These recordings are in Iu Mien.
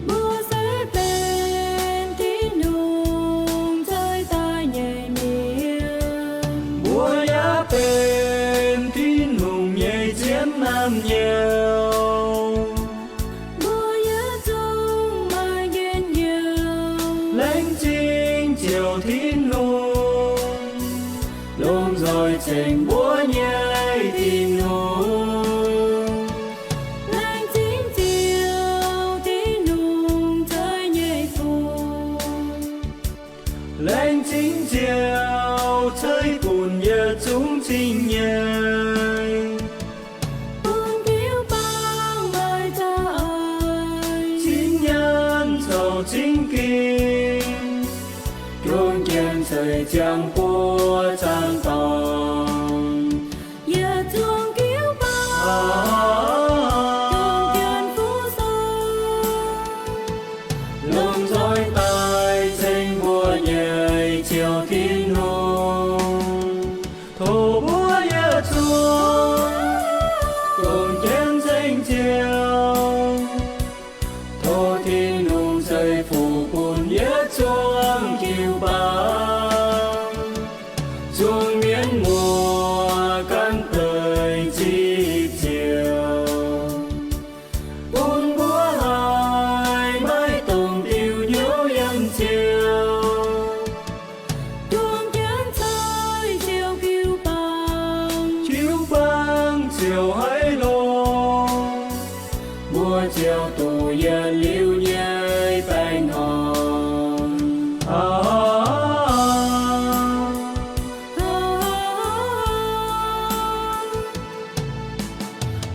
Mbuo se benx Tin-Hungh ceix daaih nyei mienh. Mbuo yaac benx Tin-Hungh nyei zien naamh nyouz. Mbuo yaac zungv maaih njien-youh. Laengz zingh Ziouv Tin-Hungh, lomh nzoih ceng mbuo nyei Tin-Hungh. Laengz zingh Ziouv Tin-Hungh ceix nyei fuqv. Laengz zingh Ziouv ceix bun yietc zungv cing nyei. Bun jiu bang maaih za'eix, cing nyaanh caux cing ging, juang jienv ceix ziangh buoz zaangc dorngx. Yietc zungv jiu bang juang jienv fuqv sou, lomh nzoih daaih ceng mbuo nyei Ziouv Tin-Hungh. Tov mbuo yietc zungv dongh jienv ceng Ziouv. ziouc duqv yietc liuz nyei baengh orn.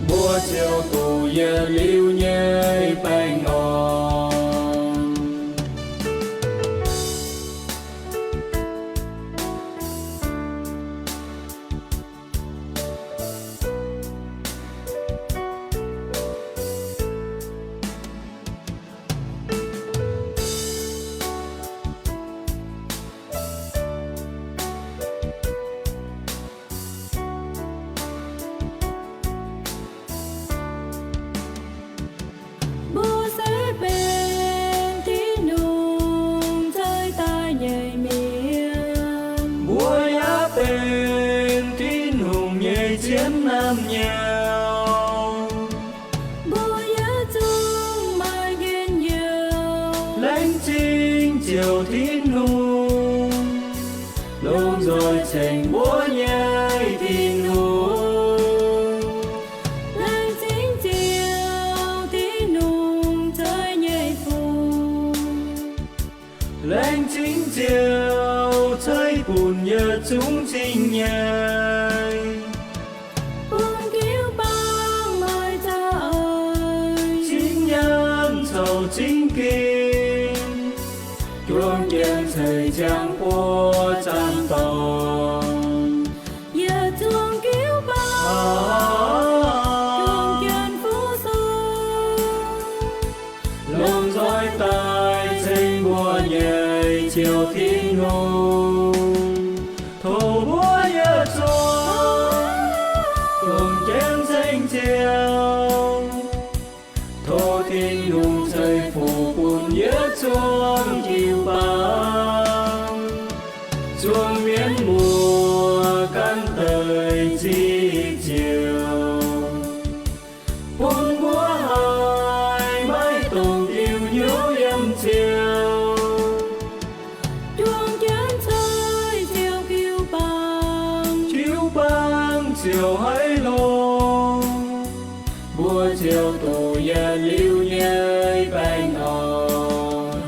Mbuo ziouc duqv yietc liuz nyei baengh orn. Mbuo se benx Tin-Hungh ceix daaih nyei mienh. Mbuo yaac benx Tin-Hungh nyei zien naamh nyouz. Mbuo yietc zungv maaih njien-youh. Laengz zingh Ziouv Tin-Hungh, lomh nzoih ceng mbuo nyei Tin-Hungh. Laengz zingh Ziouv Tin-Hungh ceix nyei fuqv. Laengz zingh Ziouv ceix bun yietc zungv cing nyei. Bun jiu-baang maaih za'eix, cing nyaanh caux cing ging, juang jienv ceix ziangx buo zaangc dorngx. Yietc zungv jiu-baang juang jienv fuqv sung, lomh nzoih daaih ceng mbuo nyei Ziouv Tin-Hungh. Tov mbuo yietc zungv juang jienv ceng Ziouv. Tov Tin-Hungh ceix fuqv bun yietc zungv jiu-baang, zuangx mienv muoz gan deix zipv Ziouv, bun mbuo haih maiv dungx diuh hnyouv yiem Ziouv. Juang jienv ceix Ziouv jiu-baang, jiu-baang ziouc haiz longx. Mbuo ziouc duqv yietc liuz nyei baengh orn.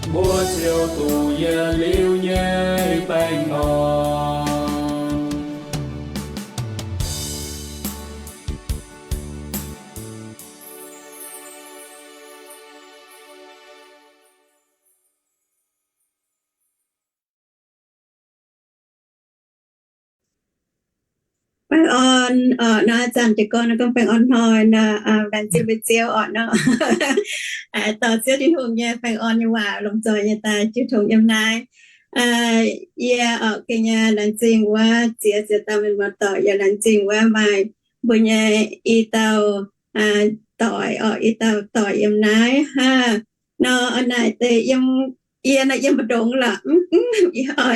Mbuo ziouc duqv yietc liuz nyei baengh orn. Baengh orn orqc nor, zanc jiez gorn nor gorngv baengh orn hnoi nor, laengz zingh mbuo Ziouv orqc nor. Dorh Ziouv Tin-Hungh nyei baengh orn nyei waac lomh nzoih nyei daaih jiu tong yiem naaiv. Yie orqc gengh nyei laengz zingh wuov ziex ziex dauh mienh muoz-doic, yaac laengz zingh wuov maaih mbuo nyei i dauh doic orqc, i dauh doic yiem naaiv hnangv nor. Naaic deix yiem, yie naaiv yiem mbu'ndongx lorqc,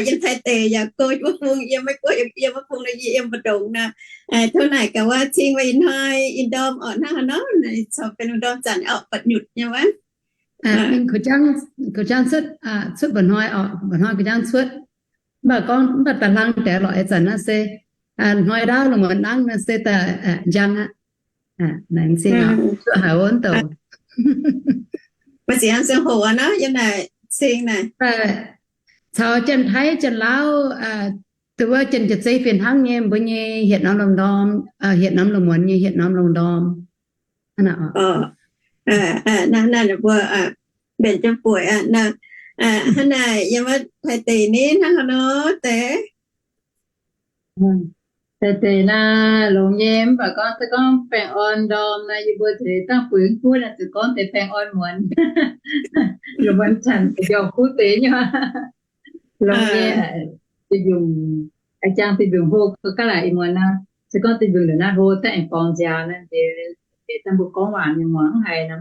yiem Taiv deic yaac go wuov bung, yiem Meiv Guoqv yiem wuov bung nor, yie yiem mbu'ndongx nor. Tov naaic gaax wuov cing wuov ih hnoi ih ndorm orqc hnangv haaix nor, caux benx lungh ndorm zanc orqc buatc nyutc nyei wuov. Ninh kuv jangv cuotv, cuotv mba'hnoi orqc, mba'hnoi kuv jangv cuotv. Mv baac gorngv mv baac da'hlang deix lorqc, ih zanc naaiv se hnoi ndaauv lungh muonz nangv naaiv se daaih njang aqv. Laengz zingh cuotv haic wuov douc. Maaih ziex siang hoc nor yiem naaic cing naaic, caux Janx-Taiv Janx-Lauv, duqv wuov Janx-Jiex Zei fih hnangv nyei mbuo nyei hietc norm lungh ndorm, hietc norm lungh muonz nyei hietc norm lungh ndorm. Naaiv mbuo mbenc jienv bueix aqv. Hnangv naaic yiem wuov Taiv deic ni hnangv haaix nor deix? Taiv deic naaiv longx nyei, mv baac gorngv se gorngv baengh orn ndorm naaiv yie mbuo deix dangh buix mv kuv naaiv zuqc gorngv deix baengh orn muonz. Lungh muonz zanc yaac kuv deix nyei. Longx nyei, duih mbiungc, jangx duih mbiungc hlo ga'naaiv ih muonz naaiv, se gorngv duih mbiungc ndongc naaiv hlo daaih aengx borngz nziaaux naaiv, deix dangh mbuo gorngv waac nyei muangx mv haiz nor,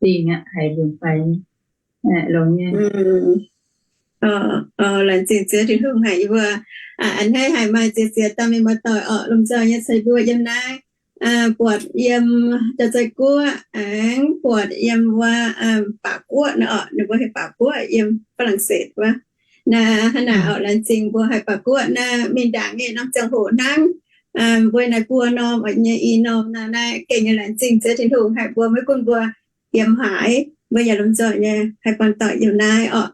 dingh aqv, haiz mbiungc faix nyei. Longx nyei. Laengz zingh Ziouv Tin-Hungh haic yie mbuo. A'hneiv haic maaih ziex ziex dauh mienh muoz-doic orqc, lomh nzoih nyei ceix mbuo yiem naaiv buatc yiem Jauv-Zei Guoqv, aengx buatc yiem wuov Baac Guoqv nor orqc, ninh mbuo heuc Baac Guoqv yiem Faa^lan^setv wuov. Naaiv hnangv naaic oc, laengz zingh mbuo haih ba'guoqv naaiv mingh ndaangc nyei norm ziangh hoc hnangv. Mbuo naaiv buo norm oc nyei i norm naaiv, naaiv gengh nyei laengz zingh ziex Tin-Hungh haic mbuo maiv gunv mbuo yiem haaix, mbuo yaac lomh nzoih nyei haih buangh doic yiem naaiv oc.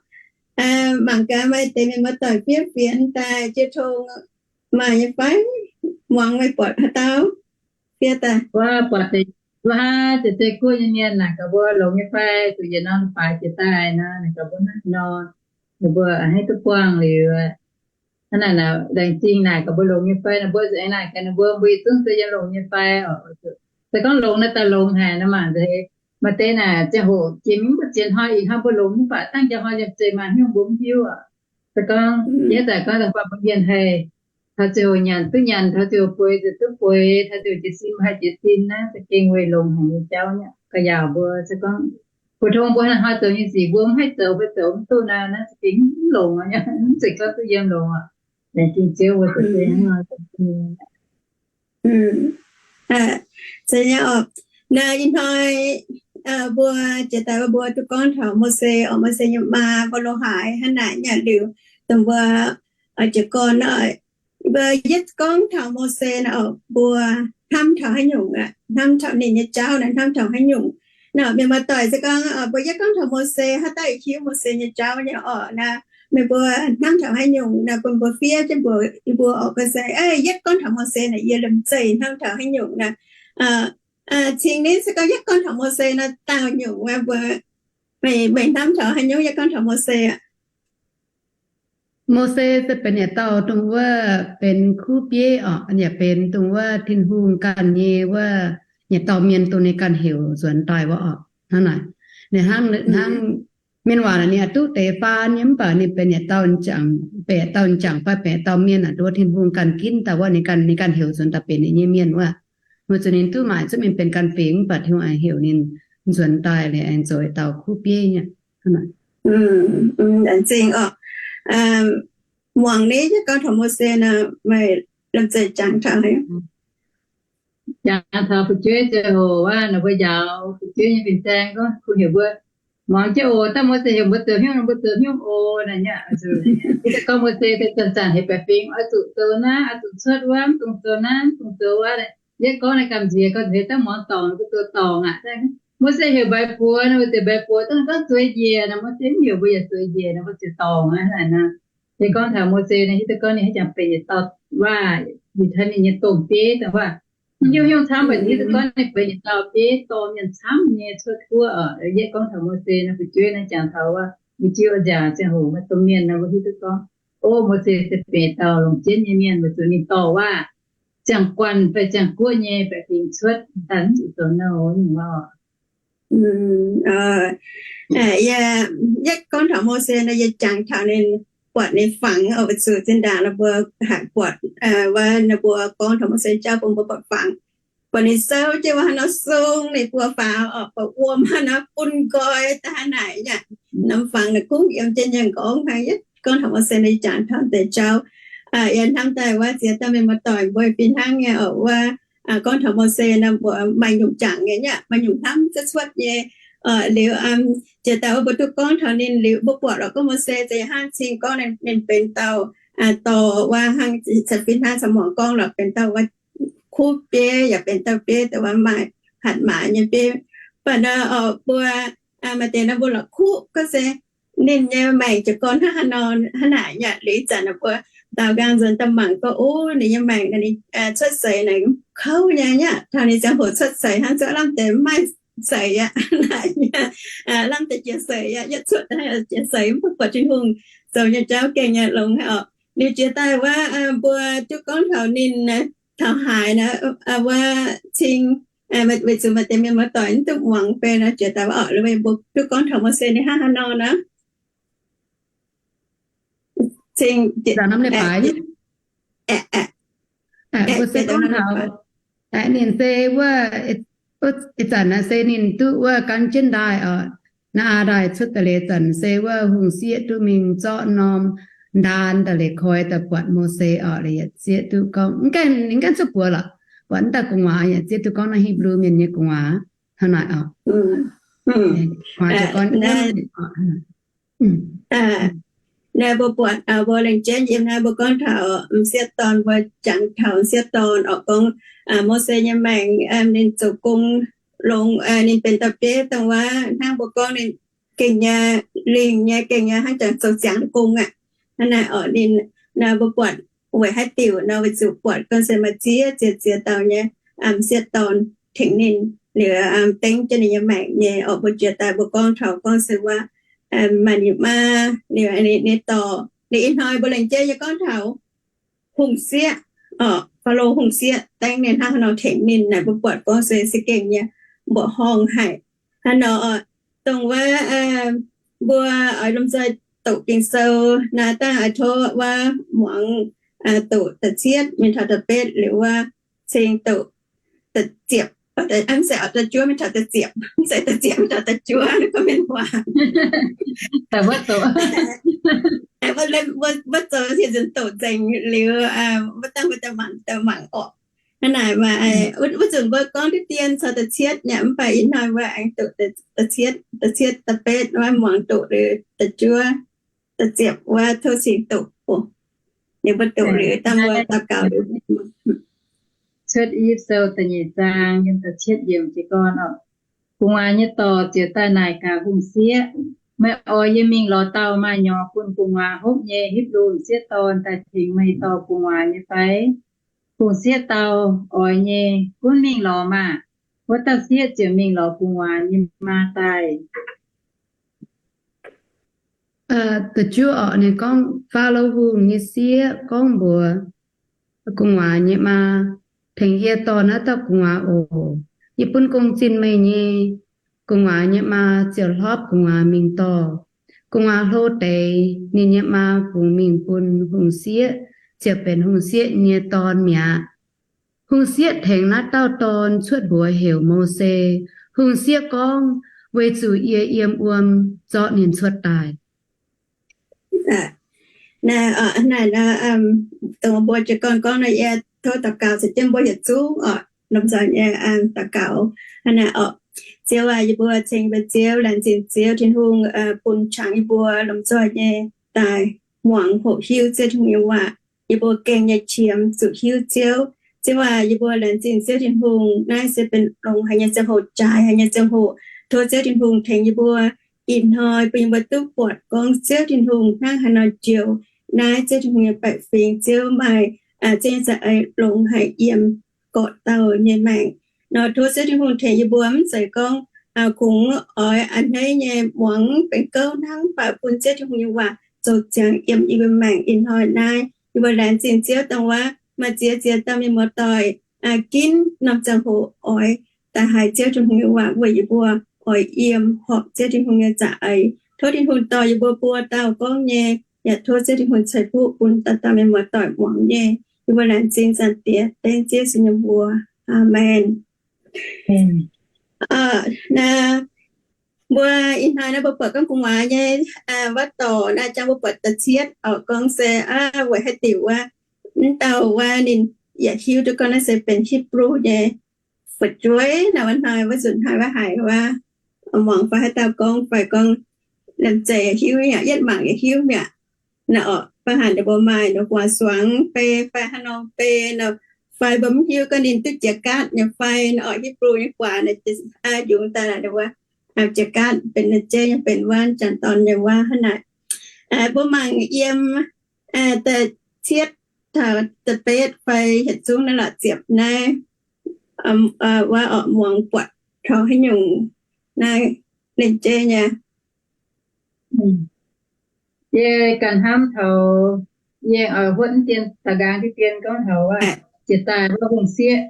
Mangc gaax maaih deix mienh muoz-doic fiev fienx daaih jiu tong maaih nyei fai? Muangx meih buatc haaix dauh fiev daaih? Mbuo buatc deix, mbuo haav deix zei guoqv nyei mienh naaic gaax mbuo longx nyei fai, zuqc yietc norm faix jiex daaih nor, naaic gaax mbuo hnangv nor, ninh mbuo a'hneiv duqv buangh liuz. Hnangv naaic, laengz zingh naaic gaax mbuo longx nyei fai nor, mbuo zuqc aengx naaic gaax ninh mbuo, mbuo yietc zungv se yiem longx nyei fai oc. Se gorngv longx naaic daaih longx haic nor, mangc deix maaih deix naaic ziangh hoc jiex mingh mv baac ziex hnoi ih hnoi mbuo longx mv baac dangh jaa hnoi yiem zeiz maaih hnyouv mbuo mv hiuv oc. Se gorngv yie zanc gorngv da'faanh mbuo mienh haih taux ziangh hoc nyanc duqv nyanc, taux ziangh hoc bueix ziouc duqv bueix, taux ziangh hoc jiez sin mbuo haih jiez sin naaiv za'gengh weic longx haic nyei jauv nyei. Ga'yaauc mbuo se gorngv, phổ thông mbuo hnangv haaix zoux nyei sic mbuo mv haih zoux, mbuo zoux mv duqv naaiv, naaiv za'gengh mv longx nyei, mv zeiz gorngv duqv yiem longx oc. Laengz zingh Ziouv mbuo zoux se hnangv nor. Se nyei oc. Naaiv ih hnoi mbuo jiex daaih wuov mbuo duqv gorngv taux Mose oc, Mose nyei maa mbuo loz-haaix hnangv naaic nyei liuz, dongh mbuo jiez gorn nor, mbuo yietv gorngv taux Mose nor, mbuo hnamv taux haaix nyungc aqv? Hnamv taux ninh nyei jauv naaic hnamv taux haaix nyungc? Nor mienh muoz-doic se gorngv mbuo yietv gorngv taux Mose, haaix dauh hiuv Mose nyei jauv nyei oc naaic, meih mbuo hnamv taux haaix nyungc naaic bun mbuo fiev jienv mbuox yie mbuo oc. Ga'sie, yietv gorngv taux Mose naaic yie liemh zeih hnamv taux haaix nyungc naaic. Cing ninh se gorngv yietv gorngv taux Mose nor, dauh nyungc mbuo, meih hnamv taux haaix nyungc yietv gorngv taux Mose aqv? Mose se benx yietc dauh dongh wuov benx kuv bieiv oc, yaac benx dongh wuov Tin-Hungh ganh nyei wuov yietc dauh mienh dongh ninh ganh heuc nzuonx daaih wuov oc. Hnangv naaic, ninh hnangv, hnangv mienh waac ninh yaac duqv deix faan nyei mv baac ninh benx yietc dauh, benx dauh m'jangc fai benx dauh mienh aqv, nduov Tin-Hungh ganh ginv daaih wuov ninh ganh, ninh ganh heuc nzuonx daaih benx ninh nyei mienh wuov. Weic zuqc ninh duqv maaic zunv mingh benx ganh fingx mv baac Tin-Hungh aengx heuc ninh nzuonx daaih liuz aengx zoux yietc dauh kuv bieiv nyei. Laengz zingh oc. Muangx ninh yietv gorngv taux Mose nor, meih lamh zeiz jangx taux haaix? Jangx taux fu'jueiv ziangh hoc wuov, ninh mbuo njaaux fu'jueiv nyei fin-saeng gorngv, kuh heuc mbuo muangx jienv oc. Dangh Mose heuc mbuo zoux hnyouv nor, mbuo zoux hnyouv oc. Naaic nyei, se gorngv Mose se zanc-zanc heuc baeqc fingx oix zuqc zoux naaiv, oix zuqc cuotv wuov, mv dungx zoux naaiv, mv dungx zoux wuov. Yietv gorngv naaiv gamh nziex, gorngv nziex dangh muangx dorngc, mbuo zoux dorngc aqv. Mose heuc mbaix buoz nor, mbuo ziouc mbaix buoz. Dangh gorngv zueiz njiec nor, Mose mv heuc mbuo yaac zueiz njiec nor, mbuo ziouc dorngc aqv. Hnangv naaic nor, se gorngv taux Mose nor, hiuv duqv gorngv ninh haaix jangx benx yietc dauh waac, yietc taux ninh nyei domh bieiv dongh waac. Mv hiuv hnyouv camv, mv baac hiuv duqv gorngv ninh benx yietc dauh bieiv dorh mienh camv nyei cuotv guoqv oc. Yietv gorngv taux Mose nor, fu'jueiv naaiv jangx taux wuov, mbuo jiu nziaauc ziangh hoc maaih domh mienh nor, mbuo hiuv duqv gorngv, o, Mose se benx dauh longc jienv nyei mienh, weic zuqc ninh dorh waac ziangh guanh fai ziangh guoqv nyei baeqc fingx cuotv, daaih mv zuqc zoux nouh nyungc waac. Yie, yie gorngv taux Mose nor, yie jangx taux ninh, buatc ninh fangx oc, weic zuqc zinh ndaangc ninh mbuo haih buatc wuov ninh mbuo gorngv taux Mose jauv bun mbuo buatc fangx. Buatc ninh souv jienv wuov haaix nor sung ninh buo faaux oc, buatc wuom haaix nor bun nqoi daaih hnangv naaic yaac, norm fangx naaic kungx yiem jienv nyei nqorngv hnangv. Yie gorngv taux Mose nor, yie jangx taux deix jauv. Yie hnamv daaih wuov ziex dauh mienh muoz-doic mbuo fih hnangv nyei oc, wuov gorngv taux Mose nor, mbuo maaih nyungc jangx nyei, maaih nyungc hnamv cuotv cuotv nyei. Liuz, jiex daaih wuov mbuo duqv gorngv taux ninh liuz, mbuo buatc lorqc gorngv Mose za'gengh hnangv cing gorngv ninh benx dauh dorh wuov hnangv, caux fih hnangv caux muangx gorngv lorqc, benx dauh wuov kuv bieiv yaac benx dauh bieiv dongh wuov maaih hatc maaz nyei bieiv. Mv baac nor oc, mbuo maaih deix nor mbuo lorqc kuv gorngv se ninh nyei maengc jiez gorn hnangv haaix nor hnangv naaic yaac liuz ih zanc naaic mbuo daaux nqaang nzuonx daaih mangc gorngv, o, ninh nyei maengc ninh cuotv seix naaic kouv nyei aqv. Taux ninh ziangh hoc cuotv seix hnangv, zuqc lamh deix mv maaih seix aqv. Lamh deix jiex seix aqv, yietv cuotv jiex seix, mv baac buatc Tin-Hungh zoux nyei jauv gengh nyei longx haic oc. Liuz jiex daaih wuov mbuo duqv gorngv taux ninh taux haaix nor, wuov cing, weic zuqc maaih deix mienh muoz-doic mv duqv muangx beiv nor, jiex daaih wuov oc, mbuo duqv gorngv taux Mose ninh hnangv haaix nor nor. Cing, mbuo se gorngv taux ninh se wuov, ih zanc naaiv se ninh duqv wuov gan jienv ndaaih oc. Naaiv aa ndaaih cuotv daaih liuz zanc se wuov hungh sieqv duqv mingh zorqv norm ndaan daaih liuz koi daaih buatc Mose oc, liuz yietc sieqv duqv gorngv, ninh mv gaengh cuotv buoz lorqc, buatc wuov dauh gu'nguaaz, yietc sieqv duqv gorngv naaiv Hipv^lu Mienh nyei gu'nguaaz hnangv naaic oc. Gu'nguaaz gorngv, Naaiv mbuo buatc mbuo lengc jeiv yiem naaiv mbuo gorngv taux m'sieqv dorn, mbuo jangx taux m'sieqv dorn orqc, gorngv Mose nyei maengc, ninh zoux gong longx, ninh benx dauh bieiv dongh wuov hnangv mbuo gorngv ninh gengh nyei, lingh nyei, gengh nyei hnangv jangx zoux ziangx gong aqv. Hnangv naaic orqc, ninh, naaiv mbuo buatc weic haaix diuc nor, weic zuqc buatc gorngv se maaih ziex ziex ziex dauh nyei m'sieqv dorn tengx ninh liuz, dengv jienv ninh nyei maengc nyei orqc. Mbuo jiex daaih mbuo gorngv taux gorngv se wuov, maaih ninh maa liuz, ninh dorh, ninh ih hnoi mbuo lengc jeiv nyei gorngv taux hungh sieqv orqc, Faalo hungh sieqv dengv ninh hnangv haaix nor tengx ninh naaic, mbuo buatc gorngv se se gengh nyei mbuoqc horngh haic. Hnangv nor, dongh wuov mbuo oix lomh nzoih doqc Ging-Sou naaiv dangh oix tov wuov muangx doqc da'cietv mingh taux da'betv liuz wuov cingx doqc da'ziepc, mv zeiz da'juov mingh taux da'ziepc, mv zeiz da'ziepc mingh taux da'juov, gorngv mienh waac. Mbuo zoux hieh nzunc doqc nzengc liuz, mbuo dangh mbuo daaih mangc, daaih mangc orqc. Hnangv naaic maaih, wuov nzunc mbuo gorngv diqv dien caux da'cietv nyei, mv baac ih hnoi mbuo aengx doqc da'cietv, da'cietv, da'betv wuov muangx doqc liuz da'juov, da'ziepc wuov tov cingx doqc oc. Ninh mbuo doqc liuz dangh mbuo daux gaux liuz. Cuotv I Yipv Sou da'nyeic zaang yiem da'cietv yiemc jiez gorn oc. Gu'nguaaz nyei dorc ziouc daaih naaic gaax hungh sieqv, Meih oix yie mingh lorz dauh maaih nyorx bun gu'nguaaz hopv nyei Hipv^lu m'sieqv dorn daaih tengx meih dorh gu'nguaaz nyei fai? Hungh sieqv dau, Oix nyei. Gunv mingh lorz maah! Wuov dauh sieqv ziouc mingh lorz gu'nguaaz nyei maa daaih. Da'juov orqc, ninh gorngv, Faalo Hungh nyei sieqv gorngv mbuox gu'nguaaz nyei maa, Tengx yie dorh naaiv dauh gu'nguaaz oc. Yie bun gong zinh meih nyei. Gu'nguaaz nyei maa ziouc hlopv gu'nguaaz mingh dorh. Gu'nguaaz hlo deix, ninh nyei maa fungx mingh bun hungh sieqv, ziouc benx hungh sieqv nyei dorn mi'aqv. Hungh sieqv tengx naaiv dauh dorn cuotv mbuox heuc Mose. Hungh sieqv gorngv, Weic zuqc yie yiem wuom zorqv ninh cuotv daaih. Naaiv, naaiv, dongh mbuo jiez gorn gorngv nor, yie tov daux gaux caux jienv mbuo yietc zungv orqc, lomh nzoih nyei daux gaux. Hnangv naaiv orqc, Ziouv aac, yie mbuo ceng mbuo Ziouv, laengz zingh Ziouv Tin-Hungh bun qangx yie mbuo lomh nzoih nyei daaih muangx hoqc hiuv Ziouv Tin-Hungh nyei waac. Yie mbuo gengh nyei qiemx zuqc hiuv Ziouv. Ziouv aac, yie mbuo laengz zingh Ziouv Tin-Hungh. Naaiv se benx longx haic nyei ziangh hoc, jaaix haic nyei ziangh hoc. Tov Ziouv Tin-Hungh tengx yie mbuo ih hnoi bun yie mbuo duqv buatc gorngv Ziouv Tin-Hungh hnangv haaix nor njoux naaiv Ziouv Tin-Hungh nyei baeqc fingx. Ziouv maaih ziex nyei za'eix longx haic yiem gorqv-dauh nyei maengc. Nor tov Ziouv Tin-Hungh tengx yie mbuo mv zeiz gorngv kungx oix a'hneiv nyei muangx benx gouv hnangv, mv baac bun Ziouv Tin-Hungh nyei waac zoux ziangx yiem yie mbuo maengc ih hnoi naaiv. Yie mbuo laengz zingh Ziouv dongh wuov maaih ziex ziex dauh mienh muoz-doic ginv norm ziangh hoc oix daaih haiz Ziouv Tin-Hungh nyei waac weic yie mbuo oix yiem horpc Ziouv Tin-Hungh nyei za'eix. Tov Tin-Hungh dorh yie mbuo buo dauh gorngv nyei, yaac tov Ziouv Tin-Hungh ceix fuqv bun dauh dauh mienh muoz-doic muangx nyei. Yie mbuo laengz zingh Zaangc Diex, dengv Ziouv Yesu nyei mbuox. Aamen. Naaiv mbuo ih hnoi naaiv mbuo buatc gorngv gu'nguaaz nyei wuov dorc naaiv, jangx mbuo buatc da'cietv orqc, gorngv se weic haaix diuc wuov, mv dauh wuov ninh yaac hiuv duqv gorngv naaiv se benx Hipv^lu nyei fu'jueiv. Naaiv wuov hnoi wuov nzunc hnoi wuov haiz wuov, muangx fai haaix dauh gorngv fai gorngv, liemh zeih hiuv mi'aqv, yietv mangc yaac hiuv mi'aqv. Naaiv orqc, baac haaix ninh mbuo maaih ninh guaax suangx bei fai haaix norm bei nor, fai mbuo mv hiuv gorngv ninh duqv jiex gaatv nyei fai. Naaiv orqc, Hipv^lu nyei guaax naaiv yungz daaih naaic ninh mbuo jiex gaatv benx naaiv jeiv nyei benx wuov janx-dorn nyei wuov hnangv naaic. Mbuo mangc yiem da'cietv taux da'betv fai yietc zungv naaiv lorqc, ziepc naaiv wuov orqc, muangx buatc taux haaix nyungc naaiv lengc jeiv nyei. Yie ganh hnamv taux, yie huotv mv dien daux nqaang diqv dien gorngv taux wuov, jiex daaih wuov hungh sieqv,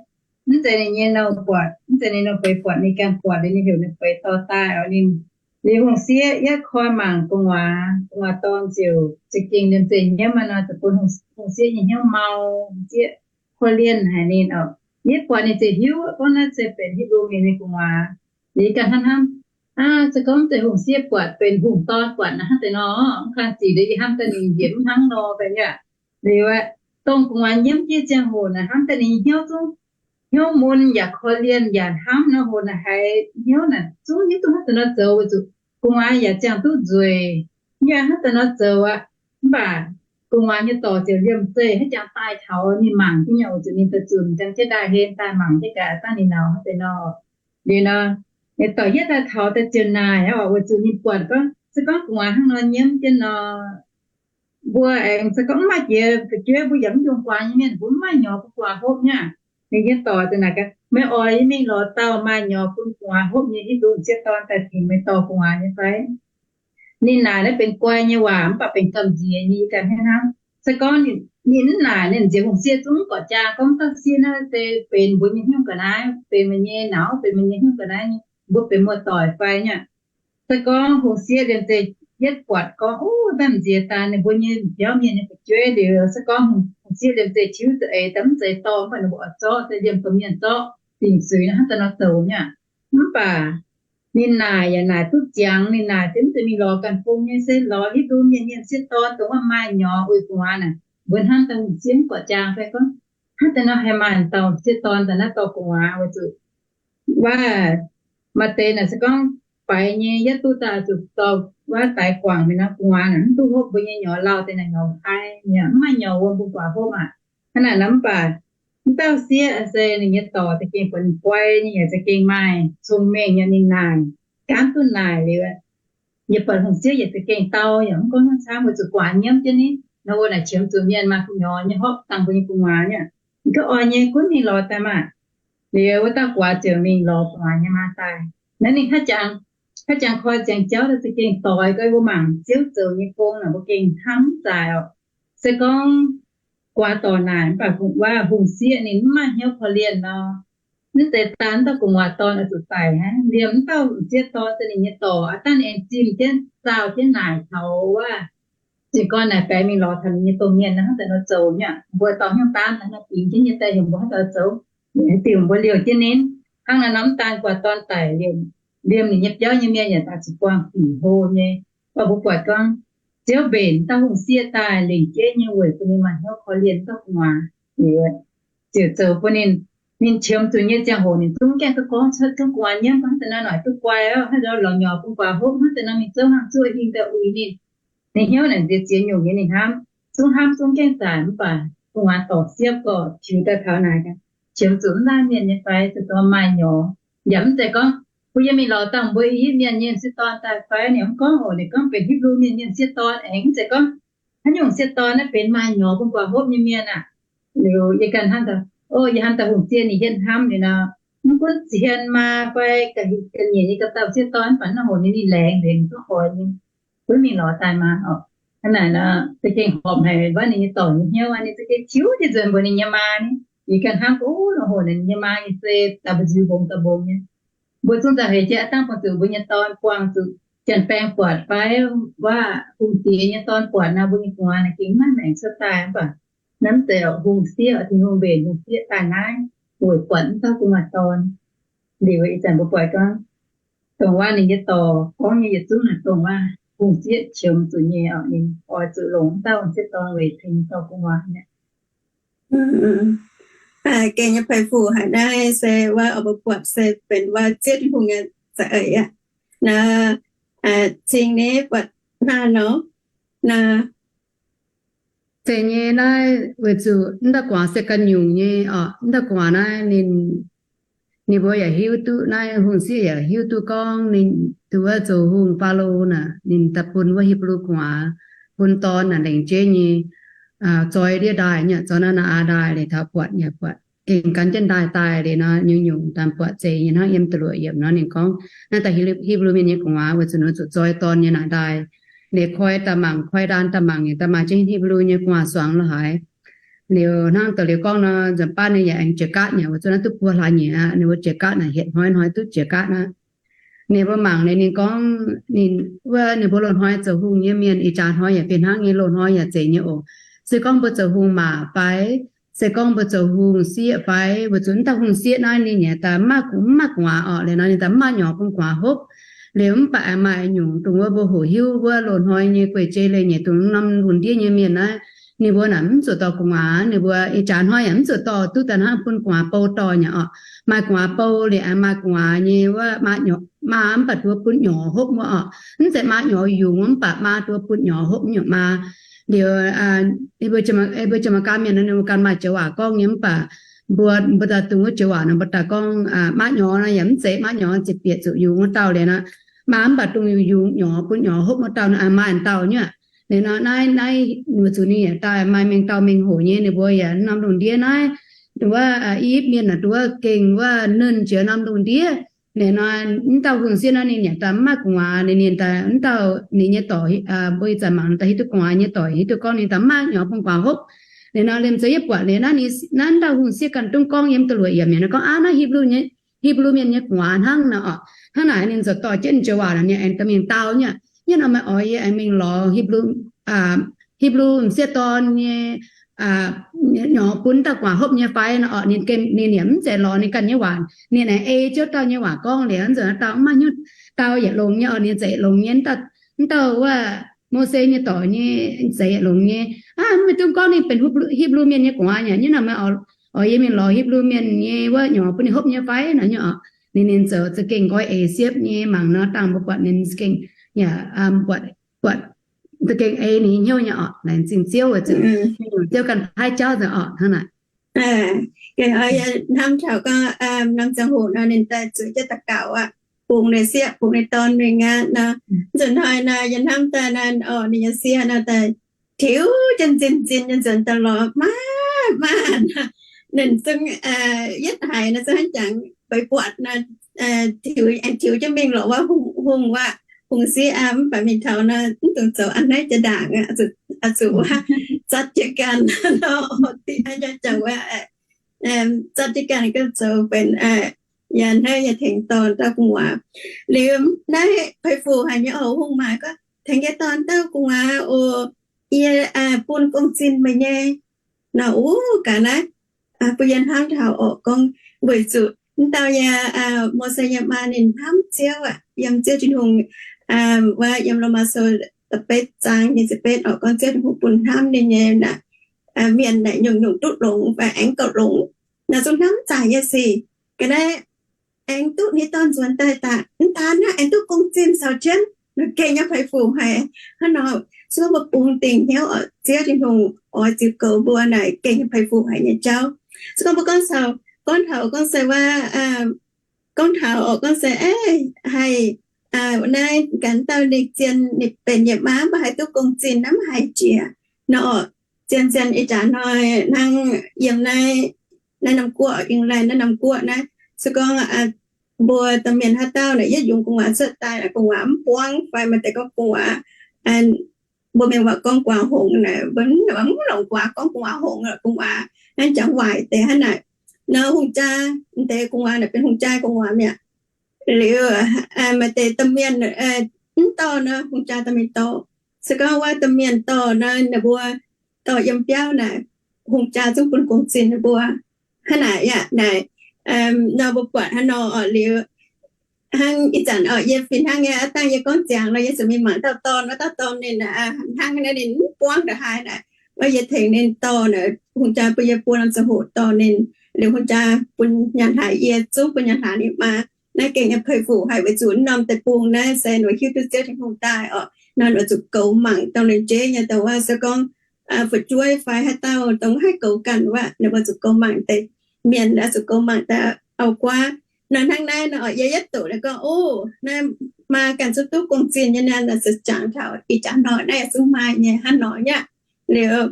mv zeiz ninh nyei nouh buatc, mv zeiz ninh nouh feix buatc, ninh ganh buatc liuz ninh heuc ninh feix dorh daaih oc ninh. Liuz hungh sieqv yietv koi mangc gu'nguaaz, gu'nguaaz dorn ziouc za'gengh liemh zeih hnyouv aqv nor, ziouc bun hungh sieqv nyei hnyouv mau, hungh sieqv korv-lienh haic ninh oc. Yie buatc ninh ziouc hiuv gorngv naaiv se benx Hipv^lu Mienh nyei gu'nguaaz. Liuz ganh hnamv hnamv, aav, se gorngv deix hungh sieqv buatc benx hungh dorn buatc naaic hnangv deix nor, mv kang zic liuz yie hnamv daaih ninh njiec mv hnangv nor fai aqv. Liuz aeqv, dongh gu'nguaaz nyiemv jienv ziangh hoc naaic hnamv daaih ninh hnyouv zungv, hnyouv mun yaac korv-lienh yaac hnamv nor, hoc naaic haiz hnyouv naaic zungv hiuv duqv hnangv deix nor zoux weic zuqc gu'nguaaz yaac ziangh duqv nzueic, yaac hnangv deix nor zoux aqv. Mv baac gu'nguaaz nyei dorc ziouc liemh zeih hnangv jangx daaih taux ninh mangc jienv nyei oc, zuqc ninh daaih zunc jangx jienv daaih hlen daaih mangc jienv gaax dangh ninh nauz hnangv deix nor. Liuz nor, ninh dorc yietv daaih taux daaih ziouc naaic oc, weic zuqc ninh buatc gorngv se gorngv gu'nguaaz hnangv nor nyiemv jienv nor, mbuo aengx se gorngv mv maaih jiex fu'jueiv, mbuo yaac mv yungh guaax nyei mienh, mbuo mv maaih nyorx bun gu'nguaaz hopv nyei aqv. Ninh nyei dorc ziouc naaic gaax, meih oix yie mingh lorz dauh maaih nyorx bun gu'nguaaz hopv nyei hiuv duqv sieqv dorn daaih tengx meih dorh gu'nguaaz nyei fai? Ninh naaic naaiv benx guai nyei waac mv baac benx gamh nziex nyei, yie ganh hnangv hnangv. Se gorngv ninh mv naaic, ninh nziex hungh sieqv zungv mv gorqv jaa gorngv dauh sieqv naaiv se benx mbuo nyei hnyouv ga'naaiv, benx meih nyei nauz, benx meih nyei hnyouv ga'naaiv nyei, mbuo benx muoz-doic fai nyei. Se gorngv hungh sieqv liemh zeih yietv buatc gorngv, ov, mv nziex daaih ninh mbuo nyei biauv mienh nyei fu'jueiv liuz, se gorngv hungh sieqv liemh zeih tiuv za'eix daaih mv zeiz dorh, mv baac ninh mbuo oix zorqv, se liemh domh mienh zorqv dingc zuiz hnangv daaih nor zoux nyei aqv. Mv baac ninh naaic yaac naaic duqv ziangx, ninh naaic se mv zeiz mingh lorz ganh bung nyei, se lorz hiuv duqv mienh nyei sieqv dorn dongh wuov maaih nyorx uix gu'nguaaz naaic, mbuo hnamv daaih hungh sieqv mv gorqv jaa fai gorngv, hnangv daaih nor haih maaih dauh sieqv dorn daaih naaiv dorh gu'nguaaz, weic zuqc waac maaih deix naaic se gorngv faix nyei, yietv duqv daaih zuqc dorh waac daix guangc mingh nor, gu'nguaaz naaic mv duqv hopv mbuo nyei nyorx lauh deix naaic nyorx pai mi'aqv, mv maaih nyorx wuom bun gu'nguaaz hopv aqv. Hnangv naaic nor mv baac mv dauh sieqv se ninh nyei dorc za'gengh buatc ninh guai nyei, yaac za'gengh maaih cong-mengh nyei, ninh naaic, gaanv duqv naaic liuz, yie buatc hungh sieqv yaac za'gengh dau, yaac mv gorngv hnangv camv, weic zuqc gu'nguaaz nyiemv jienv ninh nor, wuov naaic qiemx zuqc mienh maaih gu'nguaaz nyei hopv dangh mbuo nyei gu'nguaaz nyei. Ninh gorngv, oix nyei, gunv mingh lorz daaih maah. Liuz wuov dauh gu'nguaaz ziouc mingh lorz gu'nguaaz nyei maa daaih. Naaiv ninh haaix jangx, haaix jangx koi ziangx jauv daaih za'gengh doix gau, mbuo mangc Ziouv zoux nyei gong naaic mbuo gengh hnamv zaaix oc. Se gorngv gu'nguaaz dorc naaic mv baac waac hungh sieqv ninh mv maaih hnyouv korv-lienh nor, mv zeiz daan mv dauh gu'nguaaz dorn oix zuqc daic hnangv. Liemh mv dauh hungh sieqv dorn se ninh nyei dorc aqv, dangh ninh aengx zimh jienv zaah jienv naaic taux waac zinh gorn naaic baeqc mingh lorz taux ninh nyei domh mienh nor, hnangv daaih nor zoux nyei. Mbuo dorh hnyouv daan naaiv nor bingx jienv nyei daaih heuc mbuo hnangv daaih zoux, ninh haaix diuc mbuo liouh jienv ninh. Hnangv naaiv nor mv daan gu'nguaaz dorn daic liemh, liemh ninh nyei biauv nyei mienh yaac daaih zuqc buangh dingc hlo nyei. Mv baac mbuo buatc gorngv Ziouv mbenc dauh hungh sieqv daaih lengc jeiv nyei weic bun ninh maaih hnyouv korv-lienh dauh gu'nguaaz. Liuz ziouc zoux bun ninh, ninh qiemx zuqc nyei ziangh hoc ninh zungv gaengh duqv gorngv cuotv gorngv gu'nguaaz nyiemv hnangv daaih nor noic duqv guai oc, hnangv nor lorz nyorx bun gu'nguaaz hopv, hnangv daaih nor mingh zouv hnaangx zuov hingh daaih uix ninh. Ninh hnyouv naaic nziex ziex nyungc nyei ninh hnamv, zungv hnamv zungv gaengh zaaic. Mv baac gu'nguaaz dorc siepv gorqv tiux daaih taux naaic, qiemx zuqc mv laanh mienh nyei fai, zuqc dorh maaih nyorx. Yaac mv zeiz gorngv mbuo yie mingh lorz dangh mbuo i hitv mienh nyei sieqv dorn daaih fai, ninh mv gorngv oc. Ninh gorngv benx Hipv^lu Mienh nyei sieqv dorn aengx, mv zeiz gorngv haaix nyungc sieqv dorn naaiv benx maaih nyorx bun gu'nguaaz hopv nyei mienh aqv. Liuz yie ganh hnamv daaih, o, yie hnamv daaih hungh sieqv ninh hietv hnamv liuz nor, mv gunv zien maa fai ga'nyiec nyei ga'dauh sieqv dorn, mv baac naaiv hoc ninh ninh laengz nzengc, ninh zungv oix nyei, gunv mingh lorz daaih maa oc. Hnangv naaic nor za'gengh horpc haic wuov ninh nyei dorc nyei hnyouv, ninh za'gengh tiux jienv nzuonx mbuox ninh nyei maa ni. Yie ganh hnamv, o, naaiv hoc ninh nyei maa nyei se da'ba'nziu mbong da'mbong nyei. Mbuo zungv nzauh heix jienv aqv, dangh bun zuqc mbuo nyei dorn buangh zuqc janx-baeng buatc fai waac hungh diex nyei dorn buatc nor, mbuo nyei gu'nguaaz naaic gengh maiv maengc cuotv daaih. Mv baac naaiv mv zeiz oc, hungh sieqv, Tin-Hungh mbenc hungh sieqv daaih naaiv weic buatc mv dauh gu'nguaaz dorn. Liuz ih zanc mbuo buatc gorngv, dongh waac ninh nyei dorc gorngv nyei yietc zungv naaic dongh waac hungh sieqv qiemx zuqc nyei oc, ninh oix zuqc longc mv dauh hungh sieqv dorn weic tengx dorh gu'nguaaz mi'aqv. Gengh nyei peix fu haic naaiv se waac oix mbuo buatc se benx waac zieqv Tin-Hungh nyei za'eix aqv. Naaiv cingx ni buatc naaiv nor, naaiv zeiz nyei naaiv weic zuqc mv dauh gu'nguaaz se ganh nyungc nyei oc. Mv dauh gu'nguaaz naaiv ninh, ninh mbuo yaac hiuv duqv, naaiv hungh sieqv yaac hiuv duqv gorngv ninh, dongh wuov zoux hungh Faalo naaic, ninh daaih bun wuov Hipv^lu gu'nguaaz, bun dorn naaic lengc jeiv nyei zoi ndiev ndaaih nyei, zoi naaiv naaiv aqv ndaaih liuz taux buatc nyei, buatc gengh gan jienv ndaaih daaih liuz nor, nyungc-nyungc daaih buatc zeiz nyei hnangv yiem da'luoqc yiemc nor ninh gorngv, naaiv daaih Hipv^lu Mienh nyei gu'nguaaz weic zuqc ninh zuqc zoi dorn nyei naaic ndaaih. Liuz koi daaih mangc, koi ndaan daaih mangc, daaih maaih jienv Hipv^lu nyei gu'nguaaz suangx lorh haaix. Liuz hnangv da'liuz gorngv nor, nzunc baav ninh yaac aengx jiex gaatv nyei, weic zuqc naaiv duqv buo hlaax nyei aqv, ninh mbuo jiex gaatv naaic hietc hnoi hnoi duqv jiex gaatv aqv. Ninh mbuo mangc liuz ninh gorngv, ninh, wuov ninh mbuo loz-hnoi zoux hungh nyei mienh ih jaax hnoi yaac fih hnangv nyei, loz-hnoi yaac zeiz nyei oc. Se gorngv mbuo zoux hungh maac fai, se gorngv mbuo zoux hungh sieqv fai, weic zuqc mv dauh hungh sieqv naaiv ninh yaac daaih mv maaih gu'nguaaz orqc, liuz nor ninh daaih mv maaih nyorx bun gu'nguaaz hopv. Liuz mv baac aengx maaih nyungc dongh wuov mbuo hoqc hiuv wuov loz-hnoi nyei guei-jei leiz-nyeic dongh norm lunx ndiev nyei mienh naaiv, ninh mbuo naaic mv zuqc dorh gu'nguaaz, ninh mbuo ih jaax hnoi yaac mv zuqc dorh duqv daaih hnangv bun gu'nguaaz bou dorh nyei orqc. Maaih gu'nguaaz bou liuz aengx maaih gu'nguaaz nyei wuov maa, maa mv baac duqv bun nyorx hopv wuov orqc. Mv zeiz maa nyorx yungz mv baac maa duqv bun nyorx hopv nyungc maa. Liuz, mbuo Janx-Meigaa mienh nor ninh mbuo ganh maaih joux waac gorngv nyei, mv baac mbuo, mbuo daaih dongh wuov joux waac nor mbuo daaih gorngv, maiv nyorx nor yaac mv zeiz, maiv nyorx ziqc bieqc zuqc yungz wuov dauh liuz nor, maaih mv baac dongh yungz nyorx bun nyorx hopv wuov dauh nor maaih dauh nyei aqv. Liuz nor naaiv, naaiv weic zuqc ninh yaac daaih maaih mengh dauh mengh hoc nyei, ninh mbuo yaac norm lungh ndiev naaiv, wuov i yipv mienh naaic, wuov gengh wuov nernh jiex norm lungh ndiev. Liuz nor, mv dauh hungh sieqv nor ninh yaac daaih mv maaih gu'nguaaz, ninh, ninh daaih mv dauh ninh nyei dorc, mbuo ih zanc mangc daaih hiuv duqv gu'nguaaz nyei dorc, hiuv duqv gorngv ninh daaih mv maaih nyorx bun gu'nguaaz hopv. Liuz nor liemh zeih yie buatc liuz naaiv, naaiv dauh hungh sieqv ganh dongh gorngv yiem da'luoqc yiemc mi'aqv nor gorngv, aav, naaiv Hipv^lu, Hipv^lu Mienh nyei gu'nguaaz hnangv nor orqc. Hnangv naaic ninh ziouc dorh jienv joux waac naaic ninh aengx dorh mingh dau nyei aqv. Yie nor meih oix yie aengx mingh lorz Hipv^lu m'sieqv dorn nyei nyorx bun dauh gu'nguaaz hopv nyei fai nor orqc. Ninh, ninh yaac mv zeiz lorz ninh ganh nyei waac, ninh aengx ei jienv dauh nyei waac gorngv liuz, nzunc dauh mv maaih hnyouv dau yietc longx nyei orqc. Ninh zeix longx nyei, mv dauh wuov Mose nyei dorc nyei zeix yietc longx nyei. Aav, mv dungx gorngv ninh benx Hipv^lu Mienh nyei gu'nguaaz aqv. Yie nor meih oix yie mingh lorz Hipv^lu Mienh nyei wuov nyorx bun ninh hopv nyei fai nor nyei orqc. Ninh, ninh ziouc za'gengh nqoi eix siepv nyei mangc nor dangh mbuo buatc ninh za'gengh, yaac buatc, buatc za'gengh ei ninh nyei hnyouv nyei orqc. Laengz zingh Ziouv weic zuqc Ziouv ganh paaiv jauv nzengc orqc hnangv naaic. Hnamv taux gorngv norm ziangh hoc nor ninh daaih zueiz jienv daux gaux aqv, bungx ninh sieqv, bungx ninh dorn mingh aqv nor. Nzunc hnoi nor yie hnamv daaih nor orqc, ninh nyei sieqv nor daaih tiux jienv nzinh nzinh nyei nzuonx daaih lorz, maiv, maiv, ninh zungv yietv haiz nor zungv hnangv jangx beix buatc nor, tiux, aengx tiux jienv mingh lorz wuov hungh, hungh wuov, hungh sieqv aqv. Mv baac mingh taux nor mv dungx zoux a'hneiv jiex ndaangc, zuqc wuov zatv jienv ganh nor, jangx wuov zatv jienv ganh gauh zoux benx yaac a'hneiv yaac tengx dorh dauh gu'nguaaz. Liuz naaiv peix fuc haic nyei oc, hungh maaic gorngv, tengx yie dorh dauh gu'nguaaz oc. Yie bun gong-zinh meih nyei. Nor, uv, gaax naaiv bun yie hnamv taux orqc, gorngv weic zuqc mv dauh yaac, Mose nyei maa ninh hnamv Ziouv aqv, yiem Ziouv Tin-Hungh, wuov yiem Lomaa Sou da'betv zaang nyic ziepc betv orqc, gorngv Ziouv Tin-Hungh bun hnamv ninh nyei naaic, mienh naaic nyungc-nyungc duqv longx fai aengx gauh longx. Naaic zungv hnamv zaaic nyei sic. Ga'naaiv aengx duqv ninh dorn nzuonx daaih daaih, mv daan hnangv, aengx duqv gong-zinh caux jienv. Naaic gengh nyei peix fuc haic hnangv nor. Se gorngv mbuo bungx dingc hnyouv oc, Ziouv Tin-Hungh oix ziux goux mbuo naaic gengh nyei peix fuc haic nyei jauv. Se gorngv mbuo gorngv caux, gorngv taux gorngv se wuov, gorngv taux orqc, gorngv se, eix, haih, naaiv ganh dauh ninh zien ninh benx yiem maa mv baac haih duqv gong-zinh naaiv mv haiz jiex nor orqc. Zien-zien ih jaax hnoi hnangv yiem naaiv, naaiv norm guoqv, England naaiv norm guoqv naaiv, se gorngv mbuo domh mienh haaix dauh naaic yietv yungz gu'nguaaz cuotv daaih, gu'nguaaz mv buangv fai maaih deix gorngv gu'nguaaz, mbuo mienh waac gorngv gu'nguaaz hongx naaic, mbuo mv longc gu'nguaaz gorngv gu'nguaaz hongx, gu'nguaaz hnangv jangx waaic deix hnangv naaic. Nor hungh jaa, deix gu'nguaaz naaic benx hungh jaa gu'nguaaz mi'aqv. Liuz maaih deix domh mienh mv dorh nor, hungh jaa dorh mingh dorh. Se gorngv wuov domh mienh dorh nor, ninh mbuo dorh yiem biauv naaic, hungh jaa zungv bun gong-zinh ninh mbuo. Hnangv naaic yaac naaic, nor mbuo buatc hnangv nor orqc. Liuz hnangv ih zanc orqc, yie fih hnangv nyei, aav dangh yie gorngv ziangx nor, yie zuqc mingh mangc dauh dorn, wuov dauh dorn ninh hnangv naaiv ninh mv buangv ndongc haaix naaic, wuov yie tengx ninh dorh naaic, hungh jaa bun yie buo norm ziangh hoc dorh ninh. Liuz hungh jaa bun nyaanh hlaax yie, zungv bun nyaanh hlaax ninh maa. Naaiv gengh nyei peix fuc haic weic zuqc norm deic-bung naaiv se ninh mbuo hiuv duqv Ziouv Tin-Hungh daaih orqc, nor ninh mbuo zuqc goux mangc dongh ninh jeiv nyei dongh wuov, se gorngv fu'jueiv fai haaix dauh dongh haih goux ganh wuov, ninh mbuo zuqc goux mangc deix mienh, zuqc goux mangc deix auv-guaav. Nor hnangv naaiv nor orqc, yie yietv doqc naaiv gorngv, o, naaiv maa ganh zungv duqv gong-zinh nyei naaiv, naaiv se jangx taux ih jaax hnoi naaiv yaac zungv maaih nyei hnangv nor nyei. Liuz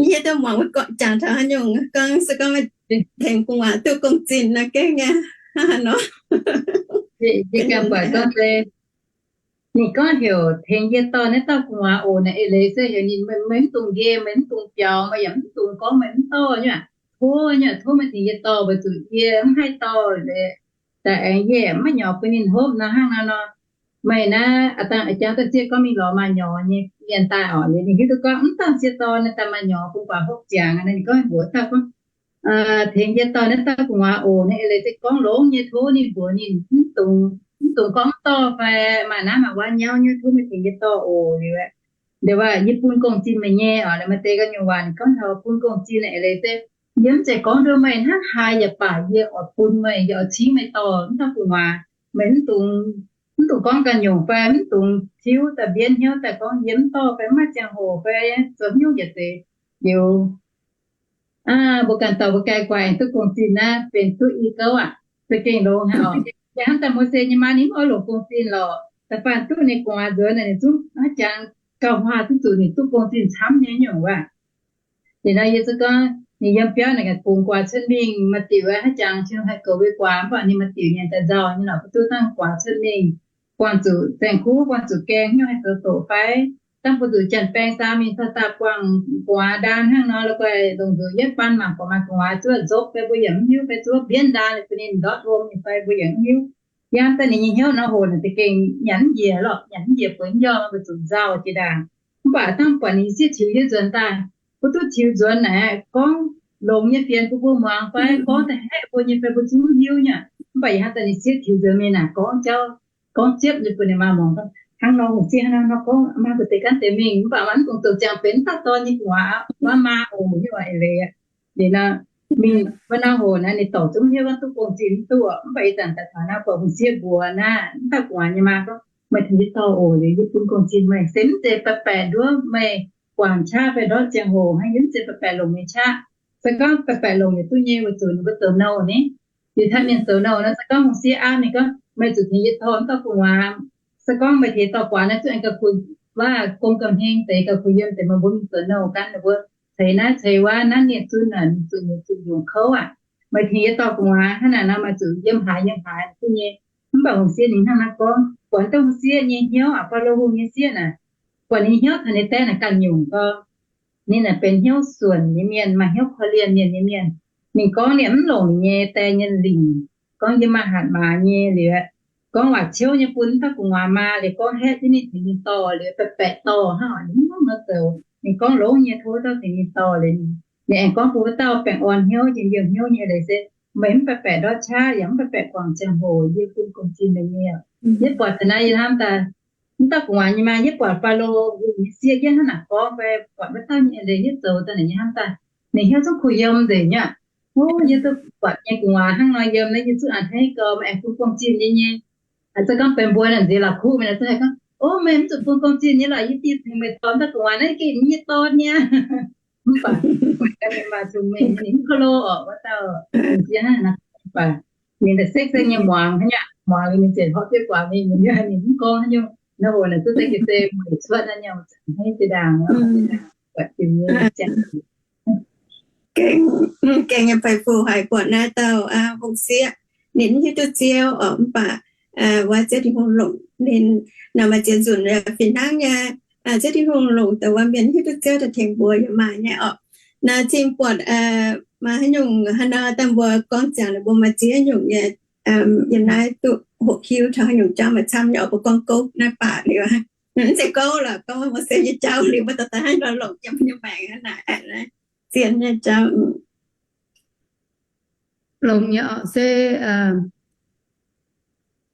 yie duqv muangx wuov gorngv jangx taux haaix nyungc gorngv se gorngv tengx gu'nguaaz duqv gong-zinh naaiv gengh nyei hnangv nor. Yie ganh buatc gorngv se ninh gorngv heuc tengx yie dorh naaiv dauh gu'nguaaz oc naaic. Eix leiz se heuc ninh, meih mv dungx nqemh, meih mv dungx biaux, meih yaac mv dungx gorngv meih mv dorh nyei aqv. Tov nyei, tov meih tengx yie dorh weic zuqc yie mv haih dorh deix, daaih aengx yie maiv nyorx bun ninh hopv nor hnangv nor nor. Meih naaiv a'dangh jangx daaih zieqv gorngv mingh lorz maaih nyorx nyei mienh daaih orqc, liuz ninh hiuv duqv gorngv mv dangh sie dorh naaiv daaih maaih nyorx bun guaax hopv ziangx. Ninh gorngv mbuox dauh gorngv, tengx yie dorh naaiv dauh gu'nguaaz oc. Naaiv eix leiz se gorngv longx nyei, tov ninh mbuox ninh mv dungx, mv dungx gorngv mv dorh fai maaih naaiv maaih wuov nyauv nyei, tov meih tengx yie dorh oc. Liuz, liuz aqv, yie bun gong-zinh meih nyei orqc. Maaih deix ganh nyungc waac ninh gorngv taux bun gong-zinh naaiv eix leiz se yie mv zeiz gorngv nduov meih hnangv haaix yaac baac yie oix bun meih, yie oix cingv meih dorh naaiv dauh gu'nguaaz. Meih mv dungx mv dungx gorngv ganh nyungc fai mv dungx tiuv daaih mbienv hnyouv daaih gorngv yie mv dorh fai mv maaih ziangh hoc fai zoux hnyouv yietc deix liuz, mbuo ganh dorh mbuo ganh duqv gong-zinh naaiv benx duqv i gouv aqv. Za'gengh longx haic oc. Yaac hnamv daaih Mose nyei maa ninh mv oix longc gong-zinh lorqc. Da'faanh duqv ninh gu'nguaaz nzuonx naaic ninh zungv haaix jangx gauh huaax duqv zuqc ninh duqv gong-zinh camv nyei nyungc waac. Liuz nor yie zungv gorngv ninh yiem biauv naaic gengh bungx guaax cuotv mingh, maaih diuc haaix jangx cin haih goux mbuo guaax, mv baac ninh maaih diuc nyanc daaih nzauh nyei lorqc, mbuo duqv dangh guaax cuotv mingh, buangh zuqc saeng-kuv, buangh zuqc gaeng, hnyouv haih zoux doqc fai, dangh mbuo zuqc janx-baeng saa mingh taux daaih buangh gu'nguaaz ndaan hnangv nor, la'guaih longc nzuqc yietv baan mangc buatc maaih gu'nguaaz zuov nzopv fai mbuo yaac mv hiuv, fai zuov mbienv ndaan bun ninh ndortv wuom nyei fai mbuo yaac mv hiuv. Yie hnamv daaih ninh nyei hnyouv nor hoc naaic za'gengh nyanc mv njiec lorqc, nyanc mv njiec bueix mv njormh, mbuo zuqc nzauh jiex ndaangc. Mv baac dangh buatc ninh sieqv tiux yie nzuonx daaih, mbuo duqv tiux nzuonx naaic, gorngv longx nyei fienx bun mbuo muangx fai gorngv da'haeqv mbuo nyei fai mbuo zungv mv hiuv nyei. Mv baac yie hnamv daaih ninh sieqv tiux nzuonx mingh naaic gorngv jauv, gorngv ziepv nyei bun ninh maa muangx gorngv, hnangv nor hungh sieqv hnangv nor gorngv, maa mbuo deix gaanv deix mingh, mv baac mv dungx zoux ziangx benx mv dauh dorn nyei gu'nguaaz, wuov maa oc, hiuv eix leiz. Liuz nor, mingh wuov nor hoc naaiv ninh dorc zungv hiuv gorngv duqv gong-zinh mv duqv. Mv baac ih zanc daaih taux naaiv buatc hungh sieqv mbuox naaiv, mv dauh gu'nguaaz nyei maa gorngv, meih tengx yie dorh oc, liuz yie bun gong-zinh meih. Se mv zeiz baeqc baeqc nduov meih guangc qaqv fai ndortv ziangh hoc hnangv, yie mv zeiz baeqc baeqc longc meih qaqv. Se gorngv baeqc baeqc longc yaac duqv nyei, weic zuqc ninh mbuo zoux nouh ni. Liuz taux mienh zoux nouh nor, se gorngv hungh sieqv aapv ninh gorngv, meih zuqc tengx yie dorh mv dauh gu'nguaaz. Se gorngv meih tengx dorh guaax naaiv zungv aengx gauh kuh, waac gong gauh heng deix, gauh kuh yiem deix, meih mbuo mingh zoux nouh ganh, ninh mbuo ceix naaiv ceix wuov, naaiv nie zunv naaic, zuqc nyungc zuqc nyungc kouv aqv. Meih tengx yie dorh gu'nguaaz hnangv naaic nor, meih zuqc yiem haaix yiem haaix duqv nyei. Mv baac hungh sieqv ninh hnangv naaiv gorngv, buatc mv dauh hungh sieqv nyei hnyouv aqv, Faalo Hungh nyei sieqv naaic, buatc ninh hnyouv taux ninh dengv naaic ganh nyungc gau. Ninh naaic benx hnyouv suonc nyei mienh, maaih hnyouv korv-lienh mienh nyei mienh. Ninh gorngv ninh mv longc ninh nyei die nyei lingc, gorngv yie maaih hatc maaz nyei liuz, gorngv waac ciouv nyei bun mv dauh gu'nguaaz maa liuz, gorngv haeqv jienv ninh tengx ninh dorh liuz, baeqc baeqc dorh hnangv oc, ninh mv mangc nor zoux. Ninh gorngv longx nyei tov dauh tengx ninh dorh liuz, ninh aengx gorngv bun wuov dauh baengh orn hnyouv, njien-youh hnyouv nyei leiz se, meih mv baeqc baeqc ndortv qaqv yaac mv baeqc baeqc guangc ziangh hoc, yie bun gong-zinh meih nyei. Yie buatc taux naaiv yie hnamv daaih, mv dauh gu'nguaaz nyei maa, yie buatc Faalo Hungh nyei sieqv yie hnangv naaic gorngv fai buatc wuov dauh nyei leiz yie zoux daaih naaic yie hnamv daaih, ninh hnyouv zungv kuh yiem nzengc nyei aqv. O, yie duqv buatc nyei gu'nguaaz hnangv nor yiem naaiv, yie zungv a'hneiv gau, meih aengx bun gong-zinh yie nyei. Aa, se gorngv benx mbuo naaic nziex la'kuqv mingh naaic, zungv haih gorngv, o, meih mv zuqc bun gong-zinh nyei lorqc, yie dieh tengx meih dorh mv dauh gu'nguaaz naaiv, gengh yie nyei dorn nyei. Mv baac ninh maaih cong-mengh, ninh mv ko lo orqc, wuov dauh hungh sieqv hnangv naaic. Mv baac ninh daaih sekv sekv nyei muangx hnangv nyei, muangx liuz ninh ziouc horpc jienv guaax mingh, ninh mv gorngv haaix nyungc. Naaiv hoc naaic duqv deix jiex se mueic cuotv naaiv nyungc, hneiv jiex ndaangc, buatc jienv nyei ziangh. Gengh, gengh nyei fai fu haiz buatc naaiv dauh hungh sieqv, ninh mv hiuv duqv Ziouv orqc, mv baac wuov Ziouv Tin-Hungh longc ninh. Naaiv maaih ziex nzunc fih hnangv nyei, Ziouv Tin-Hungh longc dongh wuov mienh hiuv duqv Ziouv daaih tengx mbuo yaac maaih nyei orqc. Naaiv zingh buatc maaih haaix nyungc haaix nor daaih mbuo gorngv ziangx liuz mbuo maaih ziex nyungc nyei, yiem naaiv duqv hoqc hiuv taux haaix nyungc jauv maaih camv nyei orqc, mbuo gorngv gouv naaiv baac liuz, mv zeiz gouv lorqc, gorngv Mose nyei jauv liuz mbuo dorh daaih hnangv nor longc yiem nyei maengc hnangv naaic, zien nyei jauv. Longx nyei orqc, se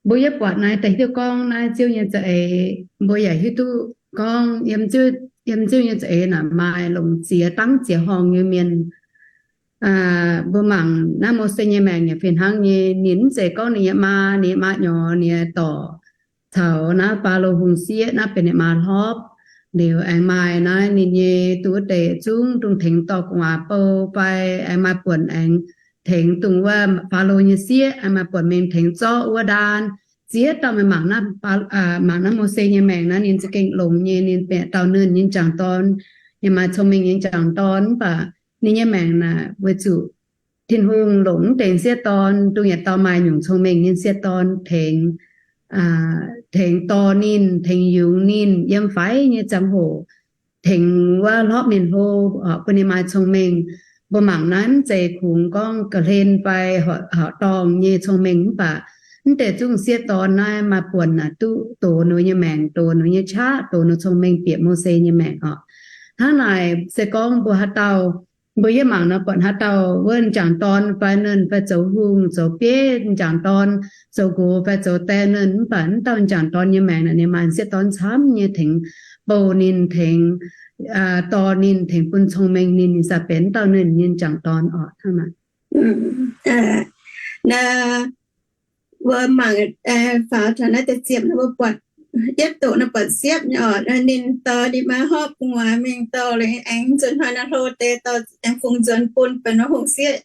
mbuo yie buatc naaiv deix hiuv duqv gorngv naaiv Ziouv nyei za'eix, mbuo yaac hiuv duqv gorngv yiem Ziouv nyei za'eix naaic maaih longc ziex dangv ziex horngh nyei mienh. Mbuo mangc naaiv Mose nyei maengc yaac fih hnangv nyei. Ninh mv zeiz gorngv ninh nyei maa, ninh nyei maa nyorx, ninh nyei dorc caux naaiv Faalo Hungh sieqv naaiv benx ninh maa hlorpv. Liuz aengx maaih naaiv ninh nyei duqv deix zungv dungx tengx dorh gu'nguaaz bou fai aengx maaih buonc aengx tengx dongh wuov Faalo nyei sieqv, aengx maaih buonc mingh tengx zorqv wuov ndaan. Ziex dauh meih mangc naaiv, mangc naaiv Mose nyei maengc naaiv, ninh za'gengh longx nyei, ninh benx dauh nernh nyei jangc dorn, ninh maaih cong-mengh nyei jangc dorn, mv baac ninh nyei maengc naaic weic zuqc Tin-Hungh longc mv deix sieqv dorn, dongh yietc dauh maaih nyungc cong-mengh nyei sieqv dorn tengx, tengx dorh ninh, tengx yungz ninh yiem faix nyei ziangh hoc, tengx wuov hlorpv ninh hlo, bun ninh maaih cong-mengh. Mbuo mangc naaiv mv zeiz kungx gorngv ga'hlen fai horqc dorngh nyei cong-mengh mv baac mv deix zungv sieqv dorn naaiv maaih buonc naaic duqv dox ninh nyei maengc, dox ninh nyei qaqv, dox ninh cong-mengh bieqc Mose nyei maengc orqc. Hnangv naaic se gorngv mbuo haaix dauh, mbuo yie mangc nor buatc haaix dauh wuov m'jangc dorn fai nernh fai zoux hungh zoux bieiv, m'jangc dorn zoux nqox fai zoux die nernh, mv baac mv dauh m'jangc dorn nyei maengc naaic ninh maaih sieqv dorn camv nyei tengx bouh ninh, tengx dorh ninh, tengx bun cong-mengh ninh, ninh sa benx mv dauh nernh nyei m'jangc dorn orqc. Hnangv naaic. Naaiv mbuo mangc faaux taux naaiv deix ziepc nor mbuo buatc, yietv doqc nor buatc siepv nyei oc. Ninh dorh ninh maa horpc gu'nguaaz mingh dorh liuz aengx nzuonx hnoi nor hlo deix dorh aengx fungx nzuonx bun benx hungh sieqv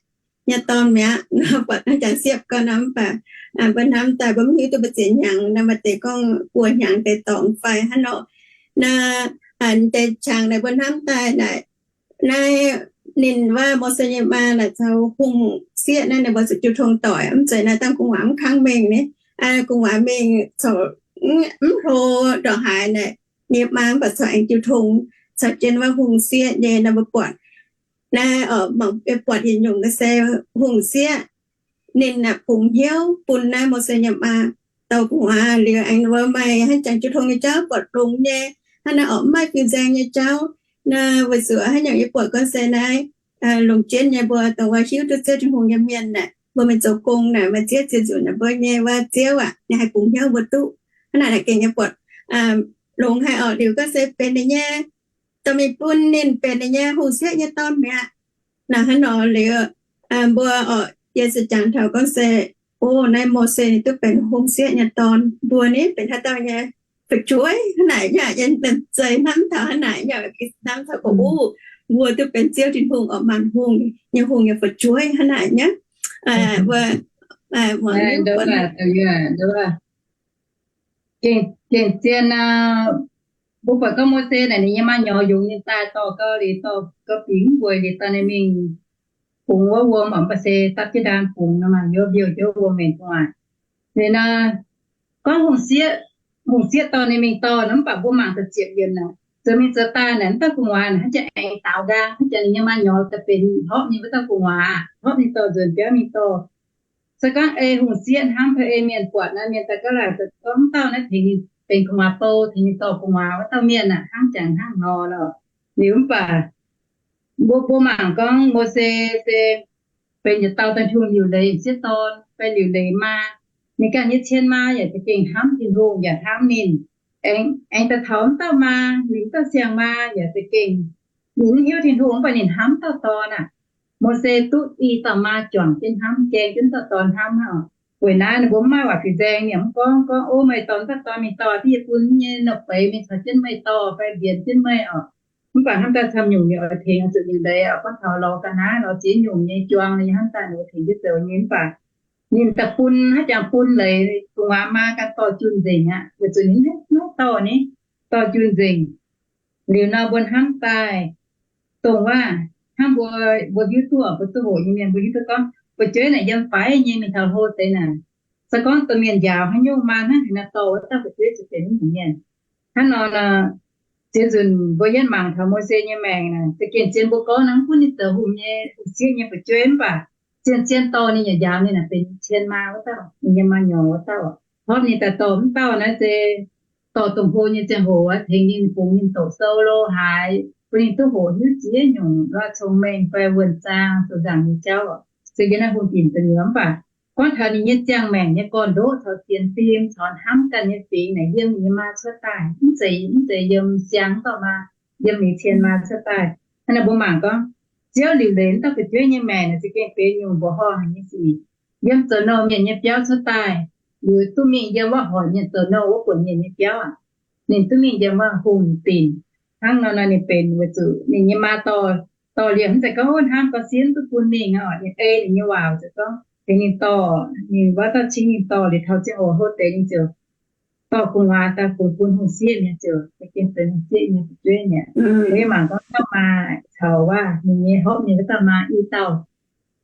nyei dorn mi'aqv. Nor buatc jangx siepv gau nor mv baac mbuo hnamv daaih mbuo mv hiuv duqv mbuo ziex hnyangx nor maaih deix gorngv buo hnyangx deix dorngx fai hnangv nor. Naaiv deix qangx naaic mbuo hnamv daaih naaic, naaiv ninh wuov Mose nyei maa naaic caux hungh sieqv naaiv ninh mbuo zuqc jiu tong doic, mv zeiz naaiv dangh gu'nguaaz mv kangv mengh ni. Gu'nguaaz mingh corc mv hlo ndongc haaix naaic, ninh maa mv baac corc aengx jiu tong caux jienv wuov hungh sieqv nyei nor mbuo buatc naaiv, mangc buatc yietc nyungc se hungh sieqv ninh bungx hnyouv bun naaiv Mose nyei maa dorh gu'nguaaz liuz aengx wuov maaih hnangv jangx jiu tong nyei jauv buatc longx nyei, hnangv naaiv oc, mv maaih fiuv-nzaeng nyei jauv. Naaiv weic zuqc haaix nyungc yie buatc gorngv se naaiv longc jienv nyei mbuo dongh wuov hiuv duqv Ziouv Tin-Hungh nyei mienh naaic, mbuo mingh zoux gong naaic, maaih zieqv ziex nzunc naaic mbuo nyei wuov Ziouv aac, ninh haih bungx hnyouv mbuo duqv. Hnangv naaic naaic gengh nyei buatc longx haic oc. Liuz gorngv se benx ninh nyei, dorh mingh bun ninh benx ninh nyei hungh sieqv nyei dorn mi'aqv. Naaic hnangv nor liuz, mbuo oc, yie se jangx taux gorngv se, o, naaiv Mose ninh duqv benx hungh sieqv nyei dorn, mbuo ni benx haaix dauh nyei fu'jueiv hnangv naaic nyei. Yie zeiz hnamv taux hnangv naaic nyei, hnamv taux gorngv, o, mbuo duqv benx Ziouv Tin-Hungh oc, maanc hungh nyei hungh nyei fu'jueiv hnangv naaic nyei. Mbuo gengh zien, mbuo buatc gorngv Mose naaic ninh nyei maa nyorx yungz ninh daaih dorh gau liuz, dorh gau bingx mv mbueiz liuz, dorh ninh mingh bungx wuov wuom, mv baac se dapv jienv ndaam bungx nor, maaih hnyouv mbiouh jienv wuom mengh gu'nguaaic. Liuz nor, gorngv hungh sieqv, hungh sieqv dorh ninh mingh dorh nor, mv baac mbuo mangc da'ziepc yiemc naaic, zoux mingh zoux daaih naaic, wuov dauh gu'nguaaz naaic hnangv jiex aengx daaux nqaang, hnangv jiex ninh nyei maa nyorx daaih benx horpc ninh wuov dauh gu'nguaaz, horpc ninh dorh nzunc biauv mingh dorh. Se gorngv ei hungh sieqv hnamv, ei mienh buatc naaiv, mienh daaih gaav laaic gorngv, wuov dauh naaiv tengx ninh benx gu'nguaaz bou, tengx ninh dorh gu'nguaaz wuov dauh mienh aac, hnangv jangx hnangv nor lorqc. Liuz mv baac mbuo, mbuo mangc gorngv Mose se benx yietc dauh daaih tungh liuc leiz sieqv dorn fai liuc leiz maa. Ninh ganh nyei cien maa yaac za'gengh hnamv Tin-Hungh yaac hnamv ninh. Aengx, aengx daaih taux wuov dauh maa, ninh wuov dauh siang-maa yaac za'gengh, ninh mv hiuv Tin-Hungh mv baac ninh hnamv dauh dorn aac. Mose duqv i dauh maa juangc jienv hnamv, gaeng jienv dauh dorn hnamv hnangv. Weic naaiv ninh mbuo mv maaih waac fiuv-nzaeng, ninh mv gorngv, gorngv, o, meih dorh dauh dorn mingh dorh, yie bun nyei nouh beiz mingh caux jienv meih dorh fai mbienx jienv meih oc. Mv baac hnamv daaih camv nyungc ninh oix tengx zuqc liuc leiz oc. Gorngv taux lorz ga'naaiv lorz ziex nyungc nyei juang, ninh hnamv daaih ninh oix tengx jienv zoux nyei, mv baac ninh daaih bun, hnangv jangx bun leiz gu'nguaaz maa ganh dorh junh nzengc aqv, weic zuqc ninh mv haih dorh ni, dorh junh nzengc. Liuz nor mbuo hnamv daaih, dongh waac hnangv mbuo, mbuo hiuv duqv, mbuo duqv hoqc nyei mienh mbuo hiuv duqv gorngv fu'jueiv naaic yiem faix nyei mingh taux hlo deix naaic, se gorngv domh mienh njaaux haaix nyungc maa hnangv haaix nor dorh wuov dauh fu'jueiv ziouc benx mv nyungc mienh. Hnangv nor, ziex nzunc mbuo yietv mangc taux Mose nyei maengc naaic, za'gengh zien mbuo gorngv naaiv mv gunv ninh zoux hungh nyei, hungh sieqv nyei fu'jueiv mv baac zien-zien dorh ninh yaac njaaux ninh naaic benx cien maa wuov dauh, ninh nyei maa nyorx wuov dauh. Hnamv ninh daaih dorh mv dauh naaiv se dorh dongh hlo nyei ziangh hoc aqv, tengx ninh bungx ninh doqc sou lo haaix, bun ninh duqv hoqc hiuv ziex nyungc waac cong-mengh fai wuonh zaang zoux nzaangc nyei jauv oc. Se yiem naaiv hungh dinc da'nyuoz mv baac gorngv taux ninh nyei ziangh maengc nyei gorn-ndoqv caux sienx fim caux hnamv ganh nyei fingx naaic yiem ninh nyei maa cuotv daaih, mv zeiz, mv zeiz yiem siang dauh maa, yiem ninh cien maa cuotv daaih. Hnangv naaic mbuo mangc gorngv, Ziouv liuc leiz wuov dauh fu'jueiv nyei maengc naaic za'gengh benx nyungc mbuoqc horngh haic nyei sic. Yiem zoux nouh mienh nyei biauv cuotv daaih, liuz duqv mingh yiem wuov hoic mienh zoux nouh wuov buonc mienh nyei biauv aac. Ninh duqv mingh yiem wuov hungh dinc. Hnangv nor nor ninh benx weic zuqc ninh nyei maa dorh, dorh liemh mv zeiz gorngv hnamv gau sienv duqv bun mingh oc. Ninh ei ninh nyei waac weic zuqc gorngv tengx ninh dorh, ninh wuov dauh cingv ninh dorh liuz taux ziangh hoc hlo deix ninh ziouc dorh gu'nguaaz daaih fungx bun hungh sieqv nyei, ziouc za'gengh benx hungh sieqv nyei fu'jueiv mi'aqv. Mbuo mangc gorngv dauh maa caux waac ninh nyei horpc ninh wuov dauh maa i dauh,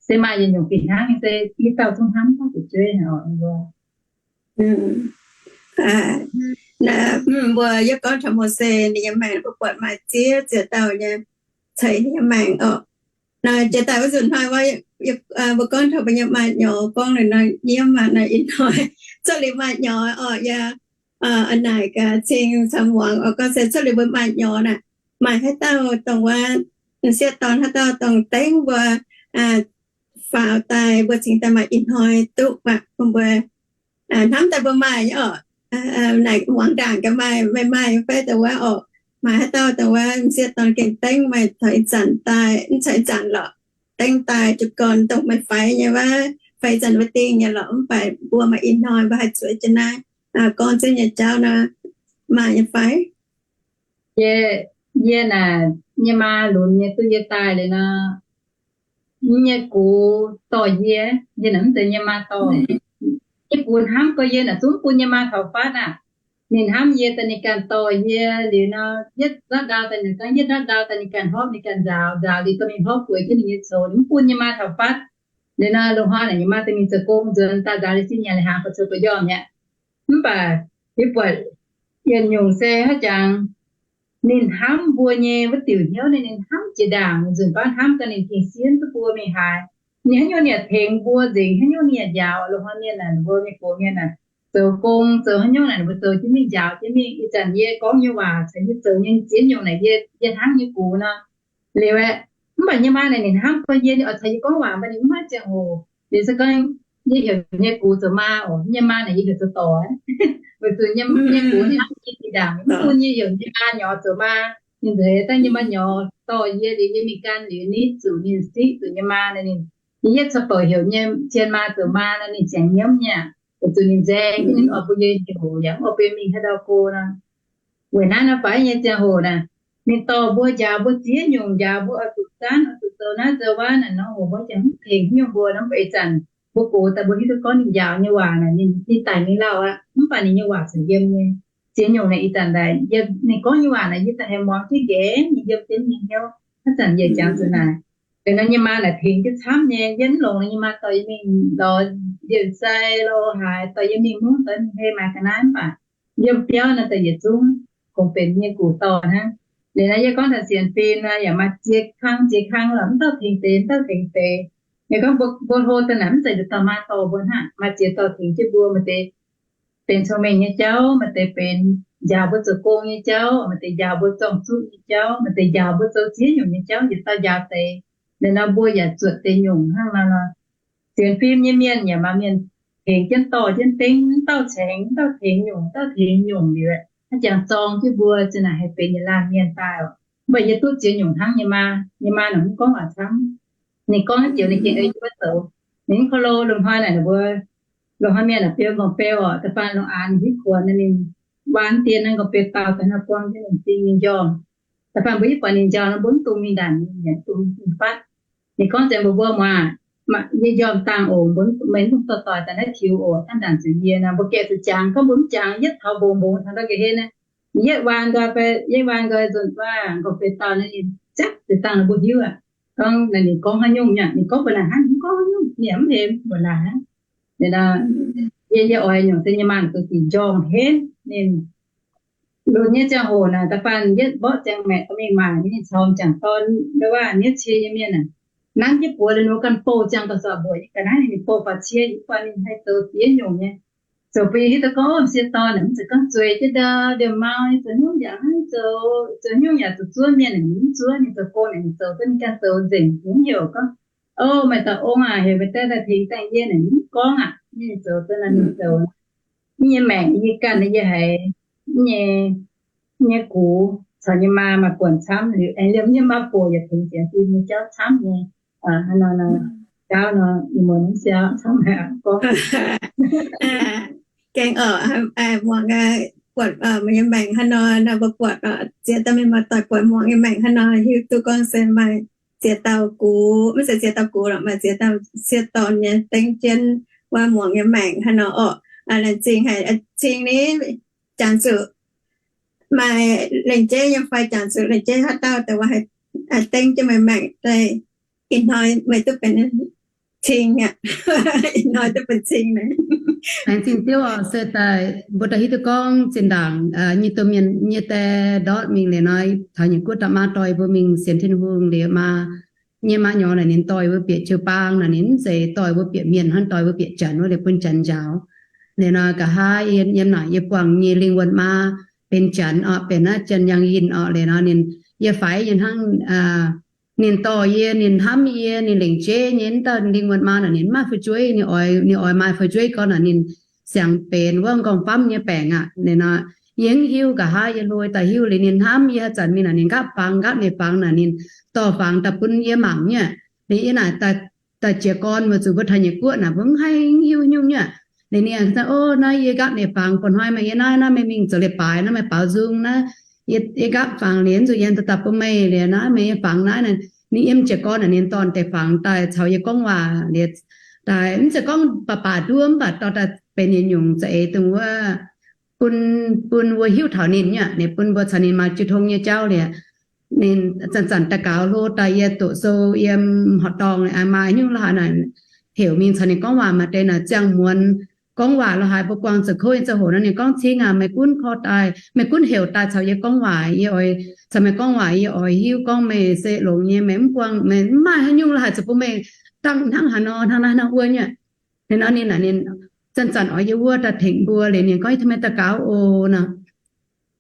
se maaih yietc nyungc fih hnangv nyei se i dauh zungv hnamv dauh fu'jueiv oc. Mbuo, mbuo yie gorngv taux Mose ninh nyei maengc, mbuo buatc maaih ziex ziex dauh nyei ceix ninh nyei maengc oc. Naaiv jiex daaih wuov nzunc hnoi wuov, mbuo gorngv taux mbuo nyei maa nyorx gorngv liuz nor nyiemv aqv. Naaiv ih hnoi cuotv liuz maa nyorx oc, yie naaic gaax cing caux muangx oc, gorngv se cuotv liuz mbuo maa nyorx naaic, maaih haaix dauh dongh wuov m'sieqv dorn haaix dauh dongh dengv mbuo faaux daaih mbuo cingx daaih maaih ih hnoi duqv aqv. Mbuo hnamv daaih mbuo maaih nyei oc. Naaic muangx ndaangc gaax maaih, meih maaih fai dongh wuov oc. Maaih haaix dauh dongh wuov m'sieqv dorn gengh dengv meih taux ih zanc daaih, mv caux ih zanc lorqc, dengv daaih jiez gorn dongh meih faix nyei wuov, fai zanc wuov dingh nyei lorqc. Mv baac mbuo maaih ih hnoi mbuo haih zueiz jienv naaiv gorngv ziex nyei jauv nor, maaih nyei fai? Yie, yie naaic nyei maa lunx nyei duqv yie daaih liuz nor, nyei gux dorh yie, yie naaic mv zeiz nyei maa dorh. Nyei gux hnamv gorx yie naaic zungv bun nyei maa taux fatv aqv. Ninh hnamv yie daaih ninh ganh dorh yie liuz nor, yietv ndau daaih ninh ganh, yietv ndau daaih ninh ganh hlorpv ninh ganh nzaaux, nzaaux liuz dorh mingh hlorpv bueix jienv ninh nyei coux, ninh mv bun nyei maa taux fatv. Liuz nor, loz hnoi naaic nyei maa dorh mingh zoux gong nzuonx daaih nzaaux liuz zinh nyanc leiz hnaangx, gauh zoux gauh njormh mi'aqv. Mv baac yie buatc yietc nyungc se haaix jangx ninh hnamv mbuo nyei wuov diuc hnyouv naaic, ninh hnamv jiex ndaangc, nzunc baav hnamv gaax ninh tengx sienv duqv mbuo mingh haaix. Ninh haaix nyungc ninh yaac tengx mbuo nzengc, haaix nyungc ninh yaac njaaux. Loz hnoi mienh naaic, mbuo mienh gox mienh naaic, zoux gong zoux haaix nyungc naaic, ninh mbuo zoux jienv mingh, njaaux jienv mingh. Ih zanc yie gorngv nyei waac caux yie zoux nyei ziex nyungc naaic, yie, yie hnangv nyei gux nor. Liuz aeqv, mv baac nyei maa naaic ninh hnamv gorx yie, ninh oix caux yie gorngv waac, mv baac ninh mv maaih ziangh hoc. Liuz se gorngv yie heuc nyei gux zoux maa oc, nyei maa naaic yie heuc zoux dorc. Weic zuqc nyei gux ninh hnamv yie zinh ndaangc, ninh mv bun yie heuc nyei maa nyorx zoux maa. Ninh nzeix dangh nyei maa nyorx dorh yie liuz, yie mingh gan liuz nitv zuqc ninh siqv zuqc nyei maa nor, ninh, ninh yietv caux bouc heuc nyei cien maa zoux maa nor, ninh ziangx nyiemv nyei aqv. Weic zuqc ninh nzaeng, ninh oix bun yie heuc yaac mv oix bun yie mingh haaix ndau go nor. Weic naaiv nor fai nyei ziangh hoc naaic, ninh dorh mbuo, njaaux mbuo ziex nyungc, njaaux mbuo oix zuqc zanv, oix zuqc zoux naaiv zoux wuov naaic nor, hoc mbuo ziangx mv tengx haaix nyungc mbuo nor, mv baac ih zanc mbuo gox daaih mbuo hiuv duqv gorngv ninh njaaux nyei waac naaic, ninh, ninh daic mingh lauh aqv, mv baac ninh nyei waac caux yiem nyei. Ziex nyungc naaic ih zanc naaic, yiem ninh gorngv nyei waac naaic yie daaih haih muangx jienv nqemh, ninh yiem jienv nyei hnyouv. Haaix zanc yie jangx zuqc naaic, liuz nor nyei maa naaic tengx jienv camv nyei. Yie mv longx nor, nyei maa dorh yie mingh lorz ndie-sai lo haaix, dorh yie mingh mungv, dorh yie mingh hei maaiz ga'naaiv, mv baac yiem biauv nor daaih yietc zungv gorngv benx nyei gux dorh hnangv. Liuz nor yie gorngv taux sienx fim nor yaac maaih ziex kang ziex kang lorqc, mv dauh tengx deix, mv dauh tengx deix. Yie gorngv mbuo, mbuo hlo daaih naaic mv zeiz nduqc dauh maa dorh mbuo hnangv, maaih ziex dauh tengx jienv mbuo. Maaih deix benx cong-mengh nyei jauv, maaih deix benx njaaux mbuo zoux gong nyei jauv, maaih deix njaaux mbuo zorng-zuqv nyei jauv, maaih deix njaaux mbuo zoux ziex nyungc nyei jauv, yietc dauh njaaux deix. Liuz nor mbuo yaac zuotc deix nyungc hnangv nor. Sienx fim nyei mienh yaac maaih mienh tengx jienv dorh jienv dengv, mv dauh caengx, mv dauh tengx nyungc, mv dauh tengx nyungc liuz, haaix jangx zorng jienv mbuo zinh naaic haih benx yietc laanh mienh daaih oc. Mv baac yie duqv ziex nyungc hnangv nyei maa. Nyei maa naaic mv gorngv waac camv. Ninh gorngv haaix diuc ninh gengh ei jienv wuov zoux. Ninh mv korv-lo. Loz-hnoi naaic ninh mbuo, loz-hnoi mienh naaic beu nqorngv beu oc, da'faanh longc aanx hiuv kuonx ninh waan dien naaiv nqorngv beu dau da'hnangv buang jienv longc ding mingh njormh. Da'faanh mbuo hiuv buatc ninh njormh nor, mbuo mv dungx mingh ndanc, mingh nyanc, mv dungx mingh fatv. Ninh gorngv nzengc mbuox mbuo, Muoz, yie njormh dangh oc, mbuo, meih mv dungx dorh doic daaih naaiv tiux oc. Hnangv naanc zuqc yie nor, mbuo gaeqv zuqc jangx, gorngv mbuo mv jangx, yietv taux mbox mbox taux ndau ga'hlen naaiv, yietv waan nqoi fai, yietv waan nqoi nzunc waac nqorngv beu dau naaiv, ninh ziapv deix dangh mbuo hiuv aqv. Gorngv naaic ninh gorngv haaix nyungc nyei, ninh gorngv mbuox naaic hnangv, ninh gorngv haaix nyungc, ninh yaac mv hemx mbuox naaic hnangv. Liuz nor, yie, yie oix nyungc se nyei maa naaic duqv dingc njormh henv ninh. Lunx nyei ziangh hoc naaic, da'faanh yietv mborqv ziangh maengc dorh mingh maaic, ninh caux m'jangc dorn, ndo waac niev cie nyei mienh aah, nanv jienv buoz liuz ninh mbuo ganh bouh ziangh ga'zorc mbuoqc nyei ga'naaiv, ninh bouh faaux cie, yie buatc ninh haih zoux ziex nyungc nyei. Zoux bun yie hiuv duqv gorngv, o, m'sieqv dorn naaic mv zeiz gorngv zueiz jienv ndau, ndiemh mau nyei, zoux haaix nyungc yaac hnangv zoux, zoux haaix nyungc yaac zuqc zuov mienh naaic, ninh mv zuov, ninh zoux gong naaic ninh zoux duqv ninh ganh zoux nzengc, ninh mv heuc gorngv, o, meih dauh ong aac, heuc meih daaih daaih tengx dangh yie naaic, ninh mv gorngv aqv. Ninh zoux duqv naaiv ninh zoux. Yie nyei maengc yie ganh yie haiz nyei, nyei gux caux nyei maa maaih buonc camv liuz, aengx liemh nyei maa-boc yaac tengx sienx fim nyei jauv camv nyei. Hnangv nor, jauv nor, yie muonz mv siau camv haic gorngv. Gaengh oc, muangx, buatc meih nyei maengc haaix nor, nor mbuo buatc ziex dauh mienh maaih doic buatc muangx nyei maengc haaix nor, hiuv duqv gorngv se maaih ziex dauh gux, maiv zeiz ziex dauh gux lorqc, maaih ziex dauh m'sieqv dorn nyei dengv jienv wuov muangx nyei maengc haaix nor orqc. Laengz zingh haic, cing ni, jangx zuqc maaih lengc jeiv nyei fai jangx zuqc lengc jeiv haaix dauh daaih wuov haih dengv jienv meih maengc daaih. Ih hnoi meih duqv benx cing aqv. Ih hnoi duqv benx cing naaic. Laengz zingh Ziouv oc, se daaih mbuo daaih hiuv duqv gorngv zinh ndaangc nyei domh mienh nyei die ndortv mingh liuz nor, taux nyiec guoqv da'maa dorh mbuo mingh sienx Tin-Hungh liuz maa, nyei maa nyorx naaic ninh dorh mbuo bieqc jiu-baang naaic, ninh mv zeiz dorh mbuo bieqc mienh hnangv, dorh mbuo bieqc janx wuov liuz bun janx njaaux. Liuz nor nqa'haav yiem naaic yie buangh nyei lingh wuonh maa benx janx orqc, benx naaiv Janx-Yangh Yinh orqc. Liuz nor ninh, yie faix nyei hnangv ninh dorh yie, ninh hnamv yie, ninh lengc jeiv nyei. Mv dauh lingh wuonh maa naaic ninh mv maaih fu'jueiv, ninh oix, ninh oix maaih fu'jueiv gorn naaic ninh siangx benx wuov nqorngv-famv nyei baengc aqv. Liuz nor yie mv hiuv nqa'haav yie hlo daaih hiuv liuz ninh hnamv yie, haaix zanc mingh naaic ninh nqaapv fangx, nqaapv nyei fangx naaic ninh dorh fangx daaih bun yie mangc nyei. Liuz yie naaic daaih daaih jiez gorn, weic zuqc mbuo taux nyei guoqv naaic mbuo mv haih hiuv nyungc nyuoqc. Liuz ninh aengx daaih, O, naaiv yie nqaapv liuz fangx, buatc hnoi meih yie naaiv, naaiv meih mingh zoux leiz-baaix, naaiv meih baaux nzung naaiv, yie nqaapv fangx liuz nzuqc yie daaih daaih bun meih liuz naaiv meih nyei fangx naaiv. Ninh yiem jiez gorn naaic ninh dorn deix fangx daaih caux yie gorngv waac liuz, daaih mv zeiz gorngv baac baac nduov mv baac dorh daaih benx yietc nyungc za'eix dongh wuov bun, bun mbuo hiuv taux ninh nyuoqc, ninh bun mbuo caux ninh maaih jiu tong nyei jauv liuz, ninh zanc-zanc daux gaux hlo daaih yie doqc sou yiem horqc dorngh, maaih nyungc la'haaix naaic heuc mingh caux ninh gorngv waac. Maaih deix naaic ziangh muonz gorngv waac la'haaix mbuo buangh zuqc kouv nyei ziangh hoc nor, ninh gorngv, Cing aac, meih gunv call daaih, meih gunv heuc daaih caux yie gorngv waac, yie oix caux meih gorngv waac, yie oix hiuv gorngv meih se longx nyei, meih mv buangh, meih mv maaih haaix nyungc la'haaix zuqc bun meih dangh hnangv haaix nor, hnangv naaiv hnangv wuov nyuoqc. Ninh nor ninh naaic ninh zanc-zanc oix yie wuov daaih tengx mbuo liuz ninh gorngv, Tov meih daux gaux oc nor.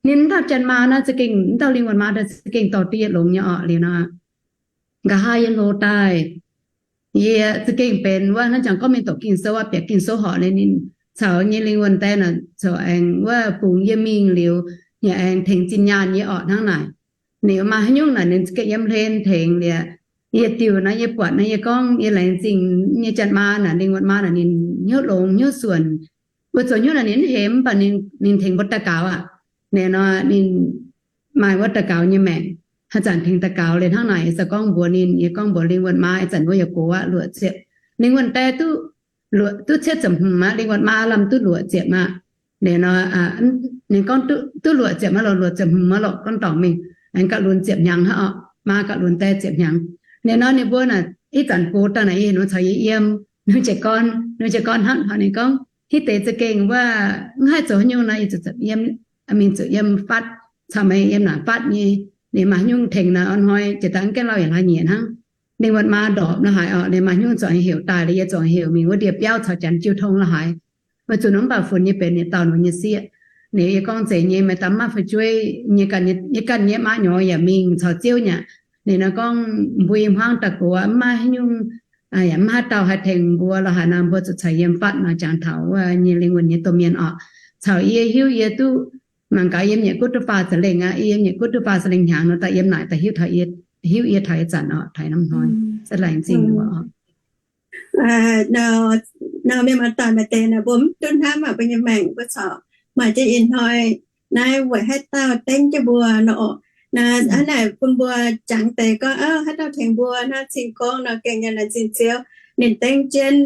Ninh dauh janx maa naaiv za'gengh, dauh lingh wuonh maa daaih za'gengh dorh duqv yie longx nyei orqc. Liuz nor, nqa'haav yie hlo daaih, yie za'gengh benx wuov hnangv jangx gorngv mingh doqc Ging-Sou, bieqc Ging-Sou horqc liuz ninh caux nyei lingh wuonh daaih naaic ziouc aengx wuov bungx yie mingh liuz, yaac aengx tengx zinh nyaanh yie orqc hnangv naaic. Ninh maaih haaix nyungc naaic ninh za'gengh yiem hlen tengx liuz, yie diuh naaiv yie buatc naaiv yie gorngv yie laengz zingh nyei janx maa naaic, lingh wuonh maa naaic ninh hnyouv longx hnyouv suonc. Mbuo zoux hnyouv naaic ninh mv hemx mv baac ninh tengx mbuo daux gaux aqv. Ninh nor ninh maaih wuov daux gaux nyei maengc, haaix zanc tengx daux gaux liuz hnangv naaic, yie se gorngv mbuox ninh, yie gorngv mbuox lingh wuonh maa, ih zanc mbuo yaac gox aqv, luoqc ziepc. Lingh wuonh daaih duqv, duqv cietv ziepc hmz aqv, lingh wuonh maa lamh duqv luoqc ziepc aqv. Ninh nor ninh gorngv, Duqv luoqc ziepc aqv lorqc, luoqc ziepc hmz aqv lorqc, gorngv dorngc mingh aengx gauh lunx ziepc hnyangx hnangv orqc, maa gauh lunx daaih ziepc hnyangx. Ninh nor ninh mbuo naaic ih zanc gox daaih naaic, yie heuc ninh caux yie yiem, ninh jiez gorn, ninh jiez gorn hnangv taux ninh gorngv, Hitv deix za'gengh wuov mv haih zoux haaix nyungc nor, yie zuqc yiem, mingh zuqc yiem fatv, caux meih yiem naaic fatv nyei. Ninh maaih haaix nyungc tengx naaic, hnoi jiex daaih mv gaengh lauh yaac hlaax nyieqc hnangv. Ninh wuonh maa ndorpc nor haic orqc, ninh maaih haaix nyungc zuqc heuc daaih liuz yie zuqc heuc mingh wuov ndie-biauv caux janx jiu tong la'haaix. Weic zuqc nor mv baac funx nyei benx ninh dauh nor nyei sieqv. Ninh yie gorngv, Zeiz nyei, meih daaih mv maaih fu'jueiv nyei ganh, yie ganh nyei maa nyorx yaac mingh caux Ziouv nyei aqv. Ninh nor gorngv, Mbuo i hmuangv daaih gox aqv, mv maaih haaix nyungc, yaac mv maaih haaix dauh haih tengx mbuo lorqc. Haaix nor mbuo zuqc caux yiem fatv nor jangx taux wuov nyei lingh wuonh nyei domh mienh orqc, caux yie hiuv yie duqv mangc gaax yiem nyei guoqv duqv faah za'lengh aqv. Yiem nyei guoqv duqv faah za'lengh hnyangx nor daaih yiem naaic daaih hiuv taux yie, hiuv yie taux ih zanc orqc, taux norm hnoi se laengz zingh wuov orqc. Nor mienh maaih dauh maaih deix nor mbuo mv duqv hnamv aqv, mbuo nyei maengc mbuo corc maaih jienv ih hnoi naaiv weic haaix dauh dengv jienv mbuo nor orqc. Hnangv naaic bun mbuo jangx deix gorngv, Haaix dauh tengx mbuo hnangv? Cing gorngv nor gengh nyei laengz zingh Ziouv, ninh dengv jienv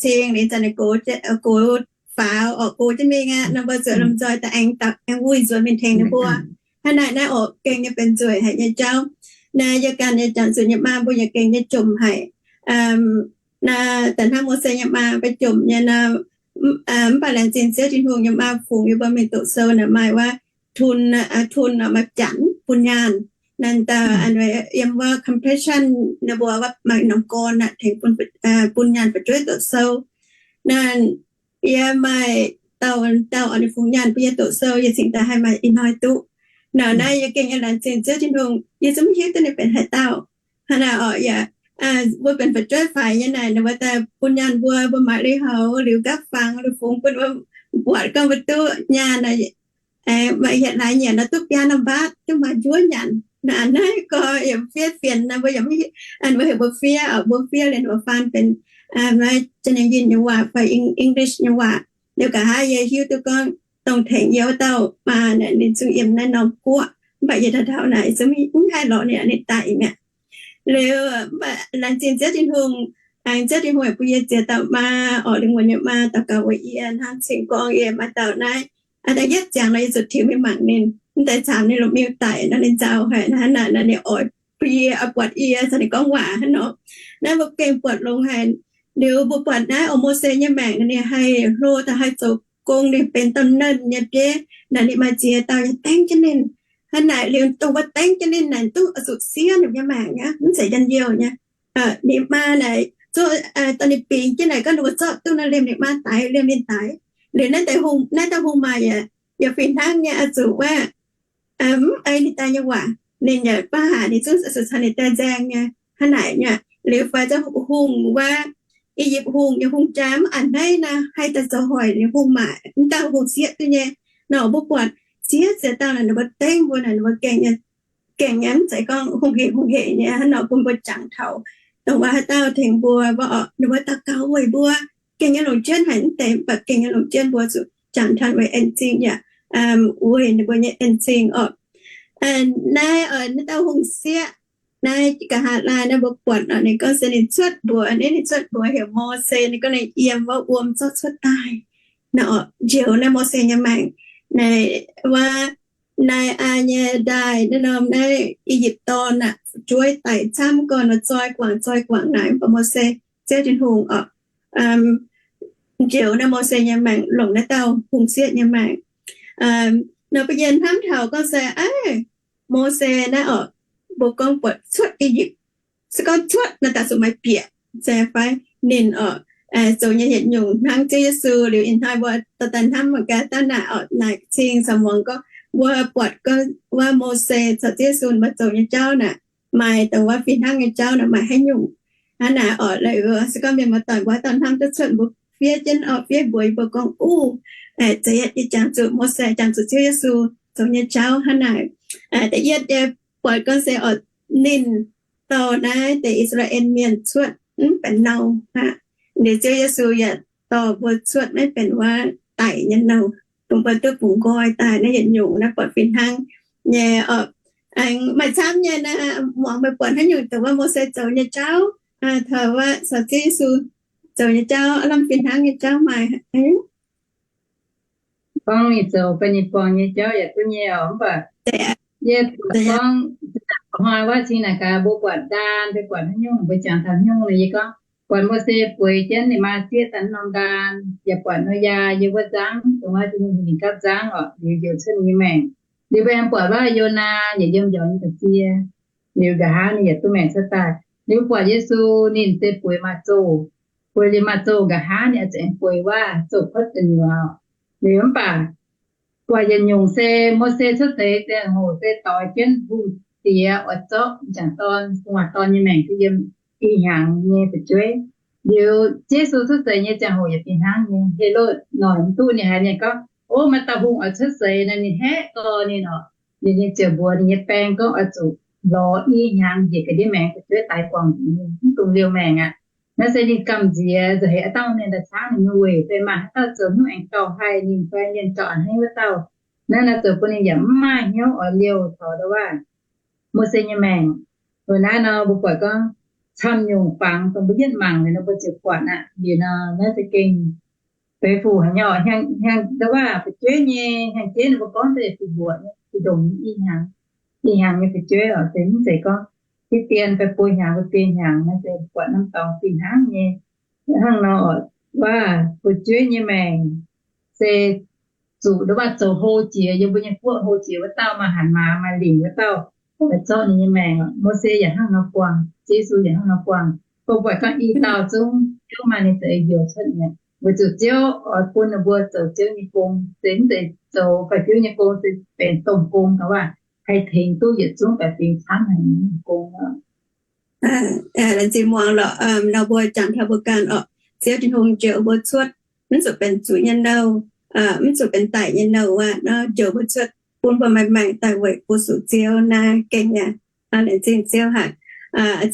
cing, ninh zanc ninh gox, gox faaux orqc, gox jienv mingh aqv. Nor mbuo zuqc lomh nzoih daaih aengx, aengx wuih nzuonx mingh tengx ninh mbuo. Hnangv naaic naaiv orqc gengh nyei benx nzueic haic nyei jauv. Naaiv yie ganh nyei jangx zuqc nyei maa mbuo yaac gengh nyei jomc haic. Naaiv da'hnangv Mose nyei maa mbuo jomc nyei nor, mv baac laengz zingh Ziouv Tin-Hungh nyei maa fungx yie mbuo mingh doqc sou naaic maaih wuov tun, tun nor maaih janx bun nyaanh. Naaiv dauh yiem wuov compassion ninh mbuo maaih norm gorn aqv, tengx bun nyaanh fu'jueiv doqc sou. Naaiv yie maaih dauh, dauh oix ninh fungx nyaanh bun yie doqc sou, yie cingx daaih haih maaih ih hnoi duqv. Nor naaiv yie gengh nyei laengz zingh Ziouv Tin-Hungh, yie zungv mv hiuv duqv ninh benx haaix dauh. Hnangv naaic orqc, yaac mbuo benx fu'jueiv faix nyei naaic, ninh mbuo daaih bun nyaanh mbuo, mbuo maaiz lui-houx liuz nqaapv fangx liuz fungx bun mbuo buatc gorngv mbuo duqv nyaanh. Maaih yietc hlaax nyanc nor duqv biaa norm mbatv, duqv maaih njuov nyanc. Naaiv gorx yaac fiev fienx nor, mbuo yaac mv, mbuo heuc mbuo fiev, mbuo fiev liuz mbuo faan benx maiv jiex nyei yinh nyei waac fai English nyei waac. Liuz nqa'haav yie hiuv duqv gorngv dongh tengx yie wuov dauh maa naaic ninh zungv yiem naaiv norm guoqv, mv baac yie taux taux naaic zungv mv haih lorz ninh, ninh daic mi'aqv. Liuz laengz zingh Ziouv Tin-Hungh, aengx Ziouv Tin-Hungh bun yie ziex dauh maa, orqc, lingh wuonh nyei maa daux gaux weic yie hnangv cing gorngv yie maaih dauh naaiv, da'yietv ziangx nor yie zuqc tiux mingh mangc ninh, mv deix caamx ninh lomh miu daic nor ninh nzauh haic hnangv naaic nor ninh oix bun yie, oix buatc yie caux ninh gorngv waac hnangv nor. Naaiv mbuo gengh buatc longx haic. Liuz mbuo buatc naaiv orqc Mose nyei maengc ninh haih hlo daaih haih zoux gong, ninh benx dauh nernh nyei bieiv naaic, ninh maaih ziex dauh yaac dengv jienv ninh. Hnangv naaic liuz dongh mbuo dengv jienv ninh naaic duqv oix zuqc siev ninh nyei maengc aqv, mv zeiz njien-youh nyei. Ninh maa naaic zungv, dongh ninh bingx jienv naaic gorngv ninh mbuo zorqv duqv nor liemh ninh maa daix, liemh ninh daix. Liuz naaiv deix hungh, naaiv dauh hungh maac yaac, yaac fih hnangv nyei oix zuqc wuov mv ei ninh daaih nyei waac, ninh yaac baav haic, ninh zungv zuqc caux ninh daaih nzaeng nyei hnangv naaic nyei. Liuz fai zungv hungh wuov, I^yipv Hungh nyei hungh jaa mv a'hneiv naaiv haih daaih zoux hoic ninh hungh maac, mv dauh hungh sieqv duqv nyei. Nor mbuo buatc ziex ziex dauh naaic ninh mbuo dengv mbuo naaic ninh mbuo gengh nyei, gengh nyei mv zeiz gorngv hungh hec hungh hec nyei hnangv nor bun mbuo jangx taux dongh wuov haaix dauh tengx mbuo, mbuo oc, ninh mbuo daux gaux weic mbuo gengh nyei longc jienv haic mv deix, mv baac gengh nyei longc jienv mbuo zuqc jangx taux weic en zingh yaac weic ninh mbuo nyei en zingh oc. Naaiv, naaiv dauh hungh sieqv, naaiv nqa'haav laai naaiv mbuo buatc oc, ninh gorngv se ninh cuotv mbuox, ninh cuotv mbuox heuc Mose, ninh gorngv ninh yiem wuov wuom zorqv cuotv daaih. Naaiv oc, njoux naaiv Mose nyei maengc, naaiv wuov, naaiv aa nyei ndaaih naaiv norm naaiv I^yipv Dorn aah, fu'jueiv daic camv gorn nor, zoi guangc zoi guangc naaic, mv baac Mose, Ziouv Tin-Hungh oc, njoux naaiv Mose nyei maengc, longc naaiv dauh hungh sieqv nyei maengc. Nor mbuo yie hnamv taux gorngv se, aav, Mose naaiv oc, mbuo gorngv buatc cuotv I^yipv, se gorngv cuotv naaiv daaih zuqc maaih bieqc, se fai ninh oc, zoux nyei yietc nyungc hnangv Ziouv Yesu liuz, ih hnoi mbuo dorh daaih hnamv mangc gaax, daav naaic oc, naaic cing caux muangx gorngv mbuo buatc gorngv wuov Mose caux Ziouv Yesu ninh mbuo zoux nyei jauv naaic, maaih dongh wuov fih hnangv nyei jauv naaic maaih haaix nyungc. Hnangv naaic oc, se gorngv mienh muoz-doic mbuo haaix dauh hnamv duqv cuotv, mbuo fiev jienv oc, fiev mbuox yie mbuo gorngv, uv, zeiz yie jangx zuqc Mose, jangx zuqc Ziouv Yesu zoux nyei jauv hnangv naaic. Da'yietv yie buatc gorngv se oc, ninh dorh naaiv deix I^saa^laa^en Mienh cuotv mv benx nouh aqv. Liuz Ziouv Yesu yaac dorh mbuo cuotv maiv benx wuov daic nyei nouh, dongh mbuo duqv bungx nqoi daaih naaiv yietc nyungc naaiv buatc fih hnangv nyei oc. Aengx maaih camv nyei naaiv, muangx meih buatc haaix nyungc dongh wuov Mose zoux nyei jauv, taux wuov caux Ziouv Yesu zoux nyei jauv, aav lamh fih hnangv nyei jauv maaih. Gorngv ninh zoux bun ninh buangh nyei jauv yaac duqv nyei oc, mv baac yie buatc gorngv hnoi wuov cing naaic gaax mbuo buatc ndaan, mbuo buatc haaix nyungc, mbuo jangx taux haaix nyungc nor, yie gorngv buatc Mose bueix jienv ninh maa sieqv daaih norm ndaan, yaac buatc Noyaa yiem wuov nzangv, dongh wuov Tin-Hungh heuc ninh gapv nzangv oc, liuz njoux cuotv ninh nyei maengc. Liuz mbuo aengx buatc wuov Yonaa yaac yiem mbiauz nyei ga'sie, liuz nqa'haav ninh yaac duqv maengc cuotv daaih. Liuz buatc Yesu ninh se bueix maaih zouh, bueix liuz maaih zouh nqa'haav ninh oix zuqc aengx bueix wuov zouh kuotv gu'nyuoz. Liuz mv baac buatc yietc nyungc se Mose cuotv seix ziangh hoc se doix jienv hungh diex oix zorqv m'jangc dorn, gu'nguaaz dorn nyei maengc duqv yiem i hnyangx nyei fu'jueiv. Liuz Yesu cuotv seix nyei ziangh hoc yaac fih hnangv nyei. Helotv noic mv duqv, ninh haiz mienh gorngv, ov, maaih dauh hungh oix cuotv seix nor, ninh haeqv dorh ninh oc. Ninh, ninh ziouc mbuox ninh nyei baeng gorngv oix zuqc lorz i hnyangx njiec ga'ndiev maengx fu'jueiv daix guangc nzengc, mv dungx liouh maengc aqv. Naaiv se ninh gamh nziex nzauh heix aav dangh mienh daaih caangv ninh nyei weic fai maaih haaix dauh zoux hnyouv aengx gauh haih ninh fai mienh gauh a'hneiv wuov dauh. Naaiv nor zoux bun ninh yaac mv maaih hnyouv oix liouh taux ndau wuov Mose nyei maengc. Weic naaiv nor mbuo buatc gorngv camv nyungc fangx dongh mbuo yietv mangc liuz nor mbuo ziouc buatc aqv. Liuz nor naaiv za'gengh feix fuc haaix nyungc, hnyangx ndau wuov fu'jueiv nyei hnyangx jeiv nor mbuo gorngv daaih yaac fih mbuoqc nyei, fih ndongc nyei i hnyangx. I hnyangx nyei fu'jueiv oc, se mv zeiz gorngv fih dien fai buo hnyangx fai biei hnyangx, naaiv se buatc norm dorngx fih hnangv nyei. Hnangv nor oc, wuov fu'jueiv nyei maengc se zuqc ndau wuov zoux hlo jiex, yiem mbuo nyei guoqv hlo jiex wuov dauh, maaih hanc maaz maaih lingc wuov dauh, oix zorqv ninh nyei maengc oc. Mose yaac hnangv nor buangh, Yesu yaac hnangv nor buangh. Mbuo buatc gorngv i dauh zungv Ziouv maaih ninh za'eix njoux cuotv mi'aqv, weic zuqc Ziouv oix bun ninh mbuo zoux Ziouv nyei gong, se mv zeiz zoux baeqc biuv nyei gong, se benx domh gong, ndau wuov haih tengx duqv yietc zungv baeqc fingx camv haic nyei gong. Laengz zingh muangx lorqc. Nor mbuo jangx taux mbuo ganh oc, Ziouv Tin-Hungh njoux mbuo cuotv, mv zuqc benx zuqc nyei nouh, mv zuqc benx daic nyei nouh aqv. Nor njoux mbuo cuotv bun mbuo maaih maengc daaih weic fu-sux Ziouv naaiv gengh yaac laengz zingh Ziouv haic.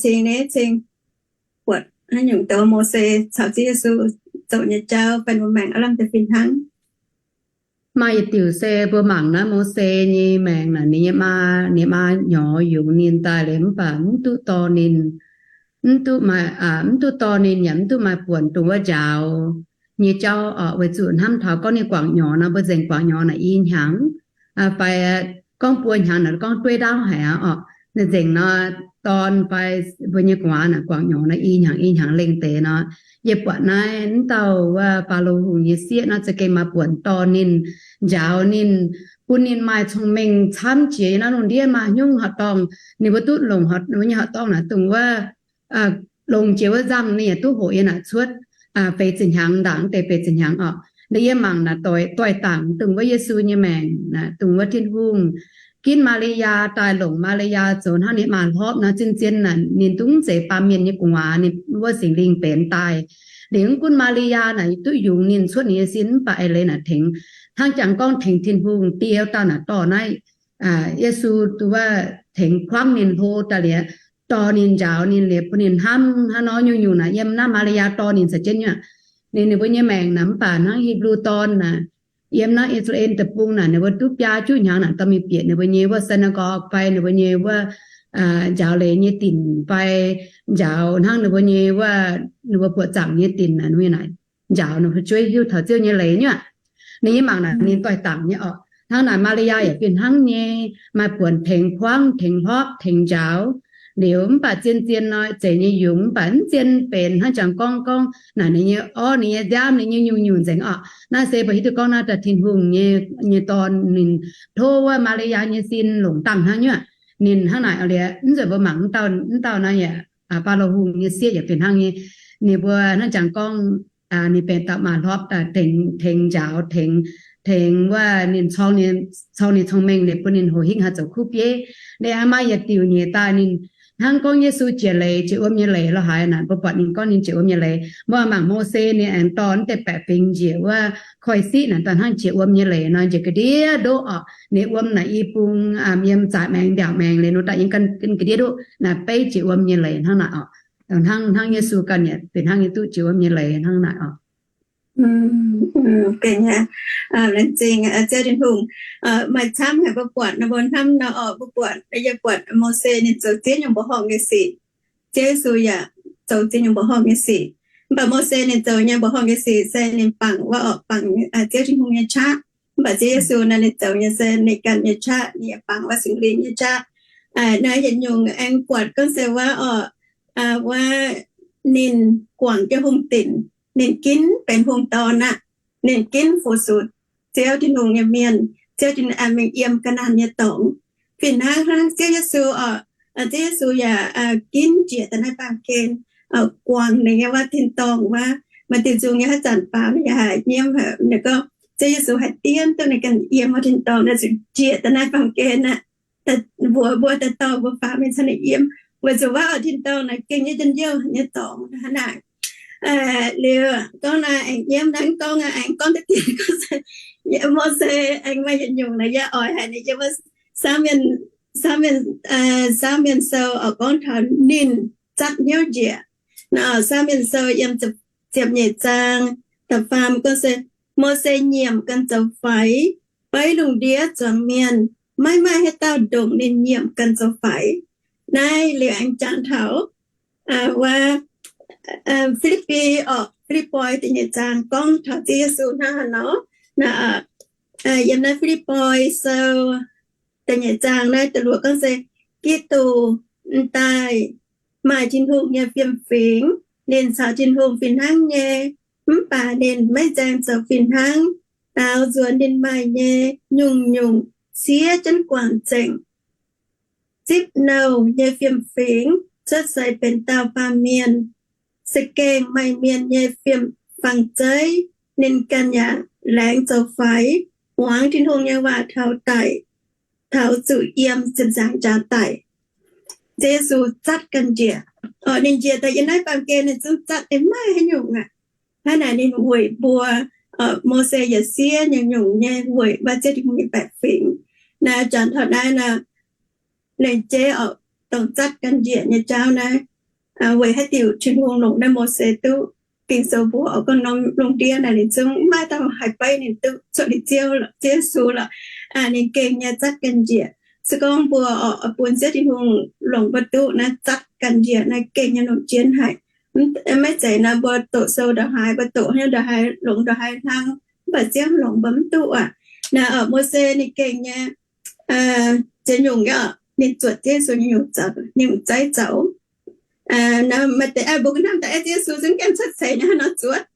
Cing naaiv cing buatc haaix nyungc dongh Mose caux Ziouv Yesu zoux nyei jauv fai mbuo maengc aav lamh deix fih hnangv. Maaih yietc diuc se mbuo mangc naaiv Mose nyei maengc naaic, ninh nyei maa, ninh maa nyorx yungz ninh daaih liuz mv baac mv duqv dorh ninh, mv duqv maaih, mv duqv dorh ninh yaac mv duqv maaih buonc dongh wuov njaaux nyei jauv oc. Weic zuqc hnamv taux gorngv ninh guangc nyorx nor, mbuo nzengc guangc nyorx naaic i hnyangx fai gorngv buo hnyangx naaic gorngv dueiv ndaauv haic aqv oc. Ninh nzengc nor, dorn fai mbuo nyei gu'nguaaz naaic guangc nyorx nor i hnyangx i hnyangx lengh deix nor. Yie buatc naaiv, mv dauh wuov Faalo Hungh nyei sieqv nor za'gengh maaih buonc dorh ninh, njaaux ninh, bun ninh maaih cong-mengh camv jiex yiem naaiv lungh ndiev maaih haaix nyungc horqc dorngh, ninh mbuo duqv longc mbuo nyei horqc dorngh naaic dongh wuov longc jiex wuov nzangh ninh yaac duqv hoqc yiem naaic cuotv feix ziepc hnyangx, ndaangc deix feix ziepc hnyangx oc. Ndau yie mangc naaic doix, doix-dangc dongh wuov Yesu nyei maengc, dongh wuov Tin-Hungh ginv Maa^li^yaa daaih, longc Maa^li^yaa zoux hnangv ninh maa hlorpv nor, zien-zien naaic ninh duqv mv zeiz baamh mienh nyei gu'nguaaz, ninh wuov Singx Lingh benx daaih. Liuz mv gunv Maa^li^yaa naaic duqv yungz ninh, cuotv ninh nyei sin, mv baac eix leiz naaic tengx, hnangv jangx gorngv tengx Tin-Hungh Die dauh naaic dorh naaiv Yesu dongh wuov tengx kuangv ninh hlo daaih liuz, dorh ninh njaaux ninh liuz bun ninh hnamv hnangv nor nyungc-nyungc naaic. Yiem naaiv Maa^li^yaa dorh ninh caux jienv nyuoqc, ninh, ninh mbuo nyei maengc naaic, mv baac hnangv Hipv^lu Dorn naaic, yiem naaiv I^saa^laa^en Deic-Bung naaic, ninh mbuo duqv biaa juqv hnyangx naaic dorh mingh bieqc ninh mbuo nyei wuov synagogue fai ninh mbuo nyei wuov njaaux leiz nyei dinc fai njaaux hnangv ninh mbuo nyei wuov, ninh mbuo buoqc zaangc nyei dinc naaic, ninh mbuo naaic njaaux ninh mbuo fu'jueiv hiuv taux Ziouv nyei leiz nyuoqc. Ninh nyei mangc naaic ninh doix-dangc nyei orqc. Hnangv naaic Maa^li^yaa yaac fih hnangv nyei, maaih buonc tengx kuangv, tengx hlorpv, tengx njaaux. Liuz mv baac zien-zien nor zeiz nyei yungz, mv baac mv zien benx hnangv jangx gorngv, gorngv naaic ninh nyei orv, ninh nyei nziaamv, ninh nyei nyungc-nyungc nzengc orqc. Naaiv se mbuo hiuv duqv gorngv naaiv daaih Tin-Hungh nyei, nyei Dorn ninh tov wuov Maa^li^yaa nyei sin longc dangh hnangv nyuoqc. Ninh hnangv naaic liuz, mv nzunc mbuo mangc mv dauh, mv dauh naaiv yaac, Faalo Hungh nyei sieqv yaac fih hnangv nyei. Ninh mbuo hnangv jangx gorngv, ninh benx dauh maaih hlorpv daaih tengx, tengx njaaux, tengx, tengx wuov ninh corng, corng ninh cong-mengh liuz bun ninh houx hingv haih zoux kuv bieiv. Liuz maaih yietc diuc nyeic daaih ninh hnangv gorngv Yesu jiex leiz, jiex wuom nyei leiz lorqc haaix naaic, mbuo buatc ninh gorngv ninh jiex wuom nyei leiz. Mbuo mangc Mose ninh aengx dorh naaiv deix baeqc fingx njiec wuov koiv-siqv naaic daaih hnangv jiex wuom nyei leiz nor, njiec ga'ndiev ndoqv orqc. Ninh wuom naaic i bung yiem zaaix maengx mbiaauc maengx liuz nor daaih yiem ga'ndiev ndoqv naaic beiv jiex wuom nyei leiz hnangv naaic orqc. Hnangv, hnangv Yesu ganh yaac fih hnangv nyei duqv jiex wuom nyei leiz hnangv naaic orqc. Laengz zingh Ziouv Tin-Hungh. Maaih camv haic mbuo buatc nor, mbuo hnamv nor orqc, mbuo buatc, yie buatc Mose ninh zoux ziex nyungc mbuoqc horngh nyei sic. Ziouv Yesu yaac zoux ziex nyungc mbuoqc horngh nyei sic. Mv baac Mose ninh zoux nyei mbuoqc horngh nyei sic se ninh bangc wuov orqc, bangc Ziouv Tin-Hungh nyei qaqv. Mv baac Ziouv Yesu naaic ninh zoux nyei se ninh ganh nyei qaqv, ninh yaac bangc wuov Singx Lingh nyei qaqv. Naaiv yietc nyungc aengx buatc gorngv se wuov orqc, wuov ninh guangc jienv hungh dinc, ninh ginv benx hungh dorn aqv. Ninh ginv fu-sux Ziouv Tin-Hungh nyei mienh, Ziouv Tin-Hungh aengx mingh yiem ga'naanh nyei dorngx. Fih hnangv, hnangv Ziouv Yesu orqc, Ziouv Yesu yaac ginv njiec daaih naaiv baamh gen, guangc ninh nyei wuov tin-dorngh wuov. Maaih diuh nzung nyei haaix zanc faaux ninh yaac haiz nyiemv, ninh gorngv Ziouv Yesu haih diev duqv ninh ganh yiem wuov tin-dorngh naaiv, njiec daaih naaiv baamh gen aqv. Mbuox mbuo daaih dorh mbuo faaux mingh caux ninh yiem, weic zuqc wuov tin-dorngh naaic gengh nyei njien-youh nyei dorngx hnangv naaic. Liuz gorngv naaiv aengx yiem naaiv gorngv, aengx gorngv deix dien gorngv se, Mose aengx maaih yietc nyungc naaic yie oix haic ninh yiem wuov Saamv Mienh, Saamv Mienh Sou oix gorngv taux ninh zatv hnyouv njiec. Saamv Mienh Sou yiem ziepc nyeic zaang da'faam gorngv se, Mose nyiemc ganh zoux faix, beiv lungh ndiev zuangx mienh, maiv maaih haaix dauh ndongc ninh nyiemc ganh zoux faix. Naaiv liuz aengx jangx taux wuov Fi^lipv^poi orqc, Fi^lipv^poi da'nyeic zaang gorngv taux Ziouv Yesu hnangv haaix nor. Yiem naaiv Fi^lipv^poi Sou da'nyeic zaang naaiv da'luoqc gorngv se, Giduc m'daaih maaih Tin-Hungh nyei fiem-fingx. Ninh caux Tin-Hungh fih hnangv nyei, mv baac ninh maiv nzaeng zoux fih hnangv. Daaux nzuonx ninh maaih nyei nyungc-nyungc, siev jienv guangc nzengc, zipv nouh nyei fiem-fingx, cuotv seix benx dauh baamh mienh, za'gengh maaih mienh nyei fiem fang-zeiv. Ninh ganh yaac laengz zoux faix, muangx Tin-Hungh nyei waac taux daic, taux zuqc yiem ziepc nzaangc jaax daic. Ziouv Yesu zatv ganh njiec. Ninh njiec daaih yiem naaiv baamh gen ninh zungv zatv, ninh maiv haaix nyungc aqv. Hnangv naaic ninh weic mbuo, Mose yaac siev nyungc-nyungc nyei weic mbuo Ziouv Tin-Hungh nyei baeqc fingx. Naaiv janx taux naaiv nor, lengc jeiv oc, dongh zatv ganh njiec nyei jauv naaiv, weic haaix diuc Tin-Hungh longc naaiv Mose duqv? Ging-Sou mbuox oc, gorngv norm lungh ndiev naaiv ninh zungv maiv dauh haih beiv ninh duqv cuotv liuz Ziouv, Ziouv Yesu lorqc. Ninh gengh nyei zatv ganh njiec. Se gorngv mbuo oc, bun Ziouv Tin-Hungh longc mbuo duqv naaiv zatv ganh njiec naaiv gengh nyei longc jienv haic. Maiv zeiz naaiv mbuo doqc sou ndongc haaix, mbuo doqc haaix nyungc ndongc haaix, longc ndongc haaix hnangv, mv baac Ziouv longc mbuo mv duqv aqv. Naaiv oc, Mose ninh gengh nyei ziex nyungc nyei oc, ninh zuotc Ziouv Yesu nyei nyungc zoux, nyungc zeiv zoux. Maaih deix mbuo hnamv daaih Ziouv Yesu zungv gaengh cuotv seix naaiv nor zuotv,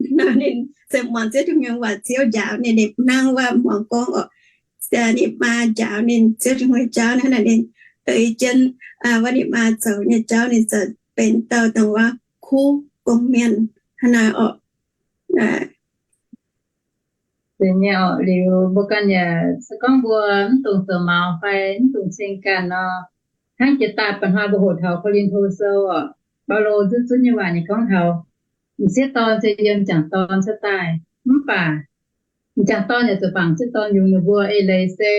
ninh se muangx Ziouv Tin-Hungh nyei waac, Ziouv njaaux ninh, ninh hnangv wuov muangx gorngv oc, ninh maa njaaux ninh, Ziouv Tin-Hungh nyei jauv naaiv, ninh ei jienv wuov ninh maa zoux nyei jauv, ninh ziouc benx dauh dongh wuov kuv gong-mienh hnangv naaiv oc. Liuz mbuo ganh yaac se gorngv mbuo mv dungx zoux maux fai mv dungx ceng ganh nor, hnangv jiex daaih mba'hnoi mbuo hoqc taux Ko^lin^to Sou oc, Baulo zunv zunv nyei waac ninh gorngv taux, m'sieqv dorn se yiem m'jangc dorn cuotv daaih, mv baac m'jangc dorn yaac zuqc bangc m'sieqv dorn yungz ninh mbuo. Eix leiz se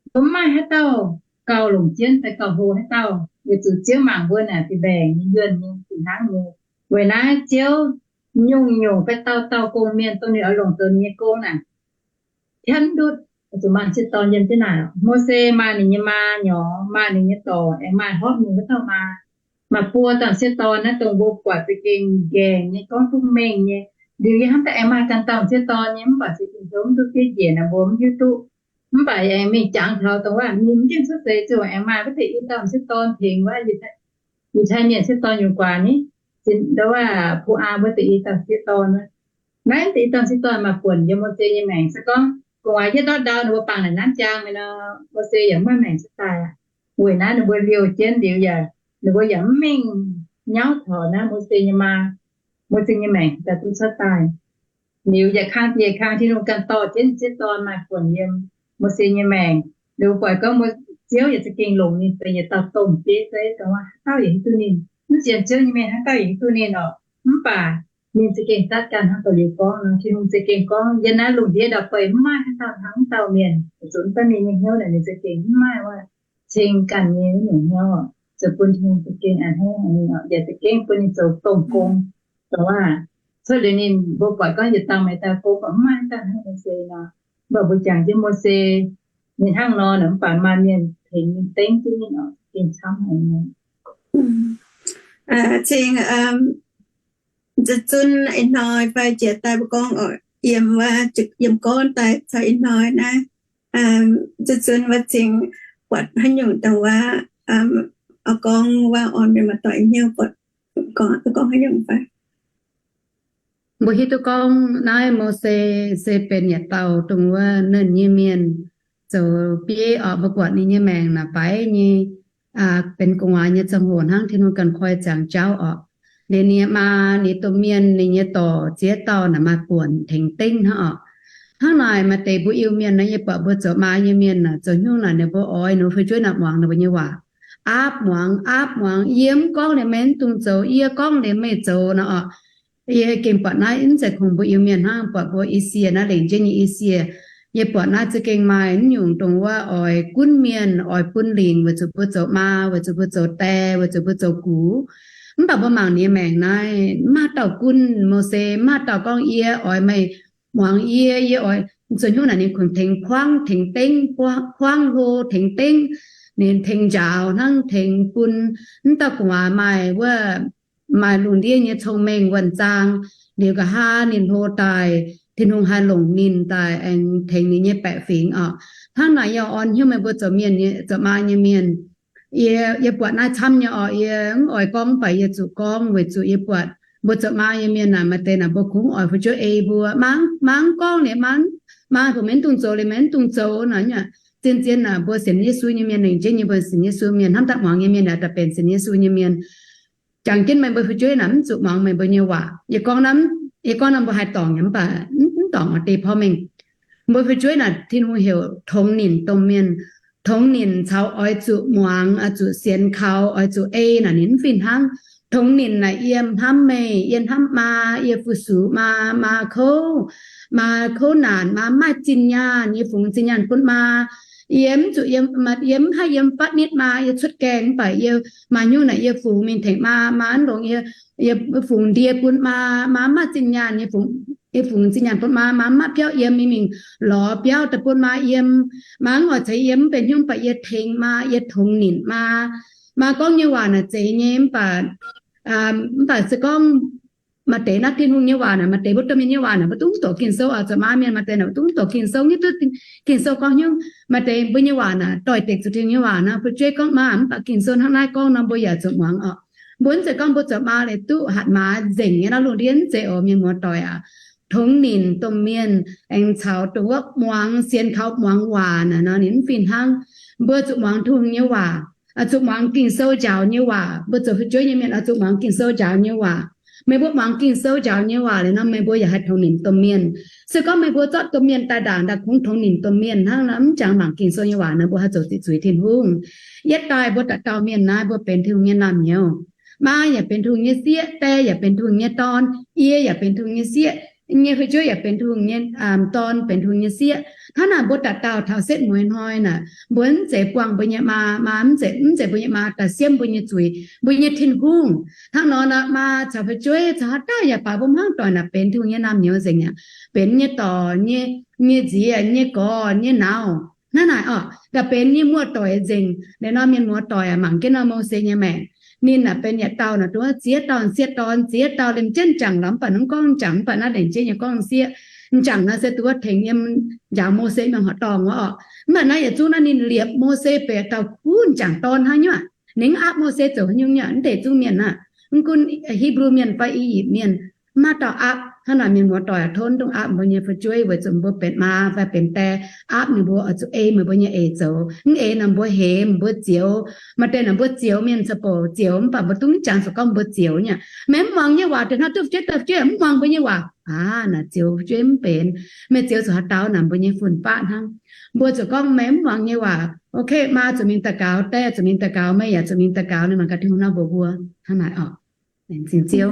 mbuo mv maaih haaix dauh gauh longc jienv fai gauh hlo haaix dauh. weic zuqc Ziouv mangc mbuo naaic fih mbaengc nyei, yuonh nyei, fih hnangv nyei. Weic naaiv Ziouv nyungc-nyungc fai dauh dauh gong-mienh dongh ninh oix longc zoux ninh nyei gong naaic, tianv ndutv, zuqc maaih sieqv dorn yiem jienv naaic. Mose maaih ninh nyei maa nyorx, maaih ninh nyei dorc, aengx maaih horpc nyungc wuov dauh maa. Maaih buo dauh sieqv dorn naaiv dongh mbuo buatc za'gengh nqaengc nyei, gorngv duqv mengh nyei. Liuz yie hnamv daaih aengx maaih ganh dauh sieqv dorn nyei, mv baac se dingc zoux mv duqv fiev njiec naaic mbuo mv hiuv duqv. Mv baac aengx mingh jangx taux dongh wuov ninh mv gaengh cuotv seix ziouc aengx maaih wuov deix i dauh sieqv dorn tengx wuov Yiutai-Mienh sieqv dorn yungz guaax ni, ndau wuov Pu Aa wuov deix i dauh sieqv dorn. Naaiv deix i dauh sieqv dorn maaih buonc yiem Mose nyei maengc. Se gorngv gu'nguaaz yietv ndortv ndau ninh mbuo bangc naaic nanv jaang nor, Mose yaac mv maaih maengc cuotv daaih aqv. Weic naaiv ninh mbuo liouh jienv liuz yaac, ninh mbuo yaac mv mengh nyauv taux naaiv Mose nyei maa, Mose nyei maengc daaih duqv cuotv daaih. Liuz yaac kang diex kang Tin-Hungh ganh dorh jienv ninh sieqv dorn maaih buonc yiem Mose nyei maengc. Liuz buatc gorngv Ziouv yaac za'gengh longc ninh deix yietc dauh domh bieiv zeiv, dongh wuov haaix dauh yaac hiuv duqv ninh. Mv sienx Ziouv nyei mienh haaix dauh yaac hiuv duqv ninh orqc. Mv baac ninh za'gengh zatv ganh hnangv dongh liuz gorngv nor, Tin-Hungh za'gengh gorngv, yie naaiv lungh ndiev ndau-beih mv maaih haaix dauh hnangv wuov dauh mienh. Zuqc mv baac mienh nyei hnyouv naaic ninh za'gengh mv maaih wuov ceng ganh nyei wuov nyungc hnyouv, zoux bun Tin-Hungh za'gengh a'hneiv haic ninh orqc, yaac za'gengh bun ninh zoux domh gong. Dongh wuov, cuotv liuz ninh mbuo buatc gorngv yietc dauh maaih dauh gong, mv maaih dauh hnangv Mose nor. Mv baac mbuo jangx jienv Mose ninh hnangv nor, mv baac maaih mienh tengx ninh, dengv jienv ninh orqc, gengh camv haic nyei. Cingx zunh ih hnoi fai jiex daaih mbuo gorngv oc, yiem wuov, yiem gorn daaih caux ih hnoi naaiv, zunh zunh wuov cingx buatc haaix nyungc dongh wuov, oix gorngv wuov orn mienh muoz-doic hnyouv buatc gorngv haaix nyungc fai? Mbuo hiuv duqv gorngv naaiv Mose se benx yietc dauh dongh wuov nernh nyei mienh zoux bieiv orqc. Mbuo buatc ninh nyei maengc naaic faix nyei, benx gu'nguaaz nyei ziangh hoc hnangv, Tin-Hungh ganh koi ziangx jauv orqc. Liuz ninh nyei maa, ninh domh mienh, ninh nyei dorc ziex dauh naaic maaih buonc tengx dengv hnangv orqc. Hnangv naaic maaih deix mbuo Iu-Mienh naaiv, yie buatc mbuo zoux maa nyei mienh naaic zoux haaix nyungc naaic ninh mbuo oix ninh mbuo fu'jueiv naaic muangx ninh mbuo nyei waac. Aapv muangx, aapv muangx, yie mv gorngv liuz meih mv dungx zoux, yie gorngv liuz meih zoux nor orqc. Yie gengh buatc naaiv mv zeiz kungx mbuo Iu-Mienh hnangv, buatc mbuo Esie naaiv lengc jienv nyei Esie. Yie buatc naaiv za'gengh maaih naaiv nyungc dongh wuov oix gunv mienh, oix bun lingc weic zuqc mbuo zoux maa, weic zuqc mbuo zoux die, weic zuqc mbuo zoux gux. Mv baac mbuo mangc ninh nyei maengc naaiv, mv maaih dauh gunv Mose, mv maaih dauh gorngv yie oix meih muangx yie, yie oix zoux haaix nyungc naaic ninh kungx tengx kuangv, tengx dengv, kuangv hlo, tengx dengv, ninh tengx njaaux hnangv, tengx bun. Mv dauh gu'nguaaz maaih wuov, maaih lungh ndiev nyei cong-mengh wuonh zaang, liuz nqa'haav ninh hlo daaih, Tin-Hungh haih longc ninh daaih aengx tengx ninh nyei baeqc fingx orqc. Hnangv naaic yie orn hnyouv meih mbuo zoux mienh, zoux maa nyei mienh, yie, yie buatc naaiv camv nyei orqc. Yie mv oix gorngv, mv baac yie zuqc gorngv weic zuqc yie buatc mbuo zoux maa nyei mienh naaic maaih deix naaic mbuo kungx oix fu'jueiv ei mbuo. Maa, maa mv gorngv liuz, maa, maa mbuo meih mv dungx zoux liuz meih mv dungx zoux naaic. Zien-zien naaic mbuo sienx Yesu nyei mienh, lengc jienv nyei mbuo sienx Yesu mienh, hnamv daaih muangx nyei mienh naaic daaih benx sienx Yesu nyei mienh. Jangx jienv meih mbuo fu'jueiv naaic mv zuqc muangx meih mbuo nyei waac. Yie gorngv naaiv, yie gorngv naaiv mbuo haih dorngc nyei, mv baac mv dorngc deix porv mengh. Mbuo fu'jueiv naaic Tin-Hungh heuc tongx ninh domh mienh. Tongx ninh caux oix zuqc muangx, oix zuqc sienx kaux, oix zuqc ei naaic ninh mv fih hnangv. Tongx ninh naaic yiem hnamv meih, yiem hnamv maa, yie fu-sux maa, maa kouv, maa kouv naanc, maa mv maaih zinh nyaanh, yie fungx zinh nyaanh bun maa. Yie mv zuqc, yie mv haih yiem fatv nitv maa, yie cuotv gaengh mv baac yie maaih nyungc naaic yie fungx mingh tengx maa, maa mv longx, yie fungx ndie bun maa, maa mv maaih zinh nyaanh, yie fungx zinh nyaanh bun maa, maa mv maaih biauv yiem, yie mingh lorz biauv daaih bun maa yiem. Maa mv oix ceix yiem mv benx nyungc, mv baac yie tengx maa, yie tongx ninh maa. Maa gorngv nyei waac naaic zeiz nyei, mv baac, mv baac se gorngv maaih deix naaiv Tin-Hungh nyei waac naaic, maaih deix mbuo domh mienh nyei waac naaic mbuo dungx doqc Ging-Sou oc. Zoux maa mienh maaih deix naaic mbuo dungx doqc Ging-Sou, nitv duqv Ging-Sou gorngv nyungc. Maaih deix mbuo nyei waac naaic doix-dekc zuqc Tin-Hungh nyei waac nor, fu'jueiv gorngv maa mv baac Ging-Sou hnangv naaiv gorngv nor mbuo yaac zuqc muangx oc. Mbuo mv zeiz gorngv mbuo zoux maa liuz duqv hatc maaz nzengc nyei naaiv lungh ndiev, mv zeiz oc mienh muoz-doic aac. Tongx ninh domh mienh aengx caux dongh wuov muangx, sienx kaux muangx waac naaic nor ninh mv fih hnangv. Mbuo zuqc muangx Tin-Hungh nyei waac, zuqc muangx Ging-Sou njaaux nyei waac. Mbuo zoux fu'jueiv nyei mienh oix zuqc muangx Ging-Sou njaaux nyei waac. Meih mbuo muangx Ging-Sou njaaux nyei waac liuz nor meih mbuo yaac haih tongx ninh domh mienh. Se gorngv meih mbuo zorqv domh mienh daaih ndaangc, daaih kungx tongx ninh domh mienh hnangv nor, mv jangx mangc Ging-Sou nyei waac nor mbuo haih zoux ziqc zuiz Tin-Hungh. Yietv daaih mbuo dauh dauh mienh naaiv mbuo benx Tin-Hungh nyei naamh nyouz. Maa yaac benx Tin-Hungh nyei sieqv, die yaac benx Tin-Hungh nyei dorn, yie yaac benx Tin-Hungh nyei sieqv. nyei fu'jueiv yaac benx Tin-Hungh nyei dorn, benx Tin-Hungh nyei sieqv. Hnangv naaic mbuo dauh dauh taux setv mueiz hnoi naaic, mbuo mv zeiz buangh mbuo nyei maa, maa mv zeiz, mv zeiz mbuo nyei maa daaih siemv mbuo nyei zuiz, mbuo nyei Tin-Hungh. Hnangv nor, maa caux fu'jueiv caux haaix dauh yaac baac mbuo hmuangv doic naaic benx Tin-Hungh nyei naamh nyouz nzengc aqv, benx nyei dorc, nyei nziex, nyei gorx, nyei nauz. Hnangv naaic orqc, daaih benx nyei muoz-doic nzengc. Liuz nor mienh muoz-doic mangc jienv nor Mose nyei maengc, ninh naaic benx yietc dauh naaic, dongh ziex dauh, ziex dauh, ziex dauh, liemh jienv m'jangc lorz mv baac mv gorngv m'jangc, mv baac naaiv lengc jeiv nyei gorngv sieqv. M'jangc naaic se duqv tengx yiem njaaux Mose mingh horqc dorngh wuov orqc. Mv baac naaiv yietc zungv naaiv ninh liepc Mose benx dauh kuv m'jangc dorn hnangv nyungc. Ninh mv aapv Mose zoux haaix nyungc nyei, mv deix zungv mienh aqv, mv gunv Hipv^lu Mienh fai I^yipv Mienh, mv maaih dauh aapv. Hnangv naaic mienh muoz-doic tov dongh aapv mbuo nyei fu'jueiv weic zuqc mbuo benx maa fai benx die, aapv ninh mbuo oix zuqc ei meih mbuo nyei eix zoux. Mv eix nor mbuo hemx, mbuo zioux. Maaih deix naaic mbuo zioux mienh caux bouc zioux, mv baac mbuo dungv mv jangx zuqc gorngv mbuo zioux nyei. Meih mv muangx nyei waac, deix hnoi duqv fu'jueiv, dauh fu'jueiv mv muangx mbuo nyei waac, aa, naaic zioux fu'jueiv mv benx. Meih zioux zuqc haaix dauh naaic mbuo nyei fun-faqv hnangv. Mbuo zuqc gorngv meih mv muangx nyei waac, ok, maa zuqc mingh daux gaux, die zuqc mingh daux gaux, meih yaac zuqc mingh daux gaux, ninh mangc gaax Tin-Hungh nor mbuox mbuo hnangv naaic orqc. Laengz zingh Ziouv.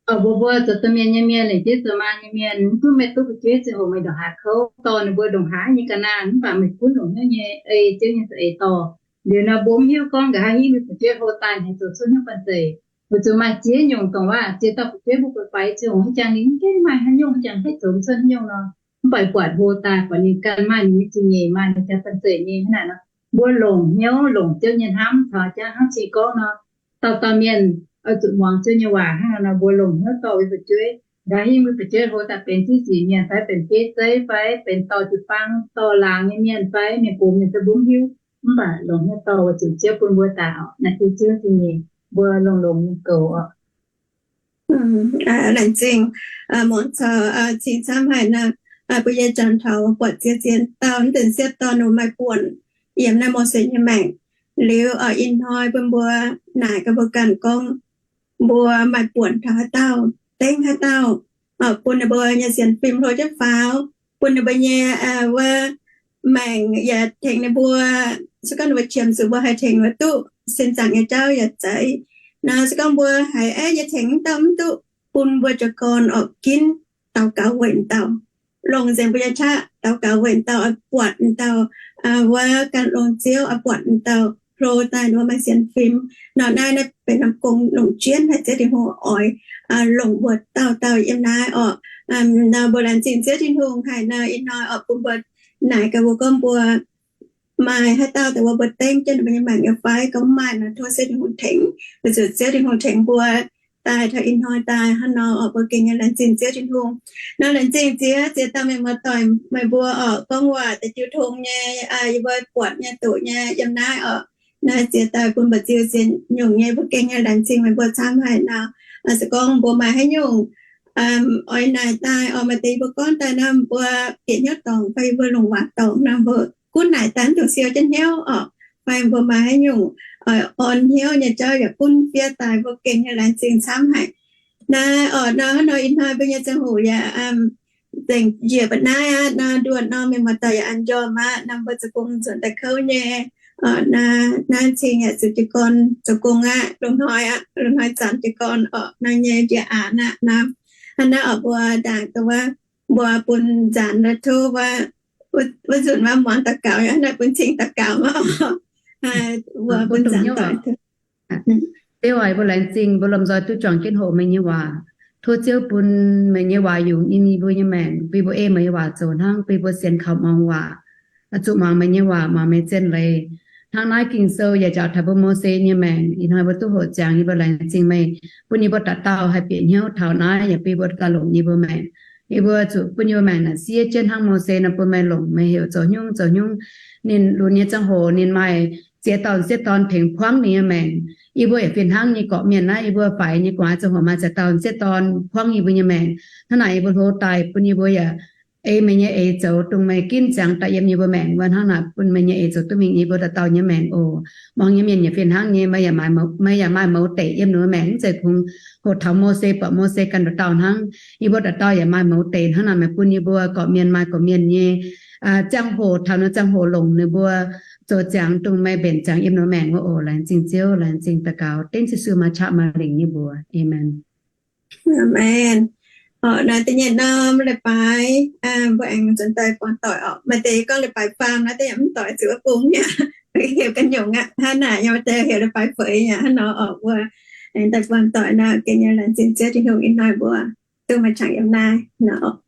Mbuo mbuo zoux domh mienh nyei mienh, lengc jeiv zoux maa nyei mienh, mv gunv meih duqv fu'jueiv ziangh hoc meih ndongc haaix kouv dorh ninh mbuo ndongc haaix nyei ga'naaiv, mv baac meih gunv longc hnyouv nyei ei Ziouv nyei za'eix dorh. Liuz nor mbuo mv hiuv gorngv nqa'haav hingv mbuo fu'jueiv hlo daaih haih zoux cuotv hnyouv banh zeic, weic zuqc maaih ziex nyungc dongh waac ziex dauh fu'jueiv mbuo faix ziangh hoc haaix jangx ninh mv gaengh maaih haaix nyungc, haaix jangx haih zoux cuotv hnyouv nor, mv baac buatc hlo daaih buatc ninh ganh maaih ninh nyei zingh nyeic, maaih ninh jaa banh zeic nyei hnangv naaic nor. Mbuo longc hnyouv longc Ziouv nyei hnamv taux jangv hnangv cing gorngv nor, dauh dauh mienh oix zuqc muangx Ziouv nyei waac hnangv nor nor, mbuo longc hnyouv dorh mbuo fu'jueiv. Nqa'haav hingv mbuo fu'jueiv hlo daaih benx ziex sic mienh fai benx bieiv zeiv fai benx dorh jiu-baang dorh laangz nyei mienh fai mienh gox mienh se mbuo mv hiuv. Mv baac longc hnyouv dorh weic zuqc Ziouv bun mbuo daaih orqc, naaiv se Ziouv zingh nyeic, mbuo longx-longx nyei goux orqc. Laengz zingh muangx caux cing camv haic nor, mbuo yie janx taux buatc ziex ziex dauh mv deix sieqv dorn maaih buonc yiem naaiv Mose nyei maengc. Liuz ih hnoi bun mbuo naaic gaax mbuo ganh gorngv mbuo maaih buonc taux haaix dauh, dengv haaix dauh, bun ninh mbuo nyei sienx fim hlo jienv faaux, bun ninh mbuo nyei wuov maengc yaac tengx ninh mbuo, se gorngv ninh mbuo qiemx zuqc mbuo haih tengx ninh mbuo duqv sin zaangc nyei jauv yaac zeiz. Nor se gorngv mbuo haiz aeqv, yie tengx mv dauh mv duqv, bun mbuo jiez gorn orqc ginv daux gaux weic dauh, longc nzengc mbuo nyei qaqv daux gaux weic dauh, oix buatc dauh wuov gan longx Ziouv, oix buatc dauh hlo daaih ninh mbuo maaih sienx fim. Nor naaiv naaiv benx norm gong longc jienv haih Ziouv Tin-Hungh oix longc mbuo dauh dauh yiem naaiv orqc. Nor mbuo laengz zingh Ziouv Tin-Hungh haic nor ih hnoi orqc bun mbuo naaic gaax mbuo gorngv mbuo maaih haaix dauh dongh wuov mbuo dengv jienv ninh mbuo nyei maengc nyei fai gorngv maaih nor tov Ziouv Tin-Hungh tengx, weic zuqc Ziouv Tin-Hungh tengx mbuo daaih taux ih hnoi daaih hnangv nor orqc, mbuo gengh nyei laengz zingh Ziouv Tin-Hungh. Nor laengz zingh ziex ziex dauh mienh muoz-doic meih mbuo orqc, gorngv waac da'jiu tong nyei, yie mbuo buatc nyei doqc nyei yiem naaiv orqc. Naaiv ziex dauh bun mba'ziex nyungc nyei mbuo gengh nyei laengz zingh meih mbuo camv haic nor. Se gorngv mbuo maaih haaix nyungc oix naaic daaih orqc, maaih deix yie mbuo gorngv daaih nor mbuo bieqc hnyouv dorngc fai yie mbuo longc waac dorngc nor mbuo gunv naaic daaih mv dungx siou jienv hnyouv orqc. Fai mbuo maaih haaix nyungc orn hnyouv nyei jauv yaac gunv fiev daaih, mbuo gengh nyei laengz zingh camv haic. Naaiv orqc nor hnangv nor ih hnoi mbuo nyei ziangh hoc yaac nzengc njiec mbu'naaiv aqv. Nor nduoh nor mienh muoz-doic yaac an njormh aqv. Nor mbuo zoux gong nzuonx daaih kouv nyei. Naaiv cing yaac zuqc jiez gorn zoux gong aqv. Loz-hnoi aqv, loz-hnoi zanc jiez gorn orqc nor nyei njiec aanx aqv nor. Hnangv naaiv orqc mbuo ndaangc dongh wuov mbuo bun nzaanx tov wuov, wuov nzunc wuov muangx daux gaux, hnangv naaiv bun cing daux gaux mv, mbuo bun nzaanx doic. Ziouv aac, mbuo laengz zingh mbuo lomh nzoih duqv juangc jienv hoqc meih nyei waac. Tov Ziouv bun meih nyei waac yungz yiem yie mbuo nyei maengc, bun mbuo ei meih nyei waac zoux hnangv, bun mbuo sienx kaux muangx waac, zuqc muangx meih nyei waac, muangx meih zien leiz. Hnangv naaiv Ging-Sou yaac njaaux taux mbuo Mose nyei maengc. Ih hnoi mbuo duqv hoqc ziangx, yie mbuo laengz zingh meih bun yie mbuo dauh dauh haih bieqc hnyouv taux naaiv, yaac bun yie mbuo daaih longc yie mbuo maengc. Yie mbuo zuqc bun yie mbuo maengc naaic siev jienv hnangv Mose nor, bun meih longc meih heuc zoux nyungc zoux nyungc. Ninh lunx nyei ziangh hoc ninh maaih ziex dauh sieqv dorn tengx buangv ninh nyei maengc. Yie mbuo yaac fih hnangv nyei gorqv-mienh naaiv, yie mbuo faix nyei gu'nguaaz ziangh hoc maaih ziex dauh sieqv dorn buangv yie mbuo nyei maengc. Hnangv naaic yie mbuo hlo daaih bun yie mbuo yaac ei meih nyei eix zoux, dongh meih ginv ziangx daaih yiem yie mbuo maengc wuov. Hnangv naaic bun meih nyei eix zoux duqv mingh yie mbuo dauh dauh nyei maengc oc. Muangx nyei mienh yaac fih hnangv nyei, meih yaac maaih mouz deic yiem ninh mbuo maengc, mv zeiz kungx hoqc taux Mose, buatc Mose ganh dauh dauh hnangv. Yie mbuo dauh dauh yaac maaih mouz deic. Hnangv naaic meih bun yie mbuo gorqv-mienh maaih gorqv-mienh nyei ziangh hoc, taux ninh ziangh hoc longc ninh mbuo zoux ziangx dongh meih mbenc ziangx yiem norm maengc wuov oc. Laengz zingh Ziouv, laengz zingh daux gaux dengv Yesu maaih qaqv maaih lingc nyei mbuox. Aamen. Aamen. Orqc, naaiv da'nyeic norm leiz-baaix, mbuo aengx nzuonx daaih buangh doic orqc. Maaih deix gorngv leiz-baaix faam naaiv da'nyeic mv doic ziouc wuov bung mi'aqv. Heuc ganh nyungc aqv. Hnangv naaic nyei maaih deix heuc leiz-baaix feix aqv. Hnangv nor orqc, mbuo aengx daaih buangh doic nor, gengh nyei laengz zingh Ziouv Tin-Hungh ih hnoi mbuo duqv maaih qangx yiem naaiv nor orqc.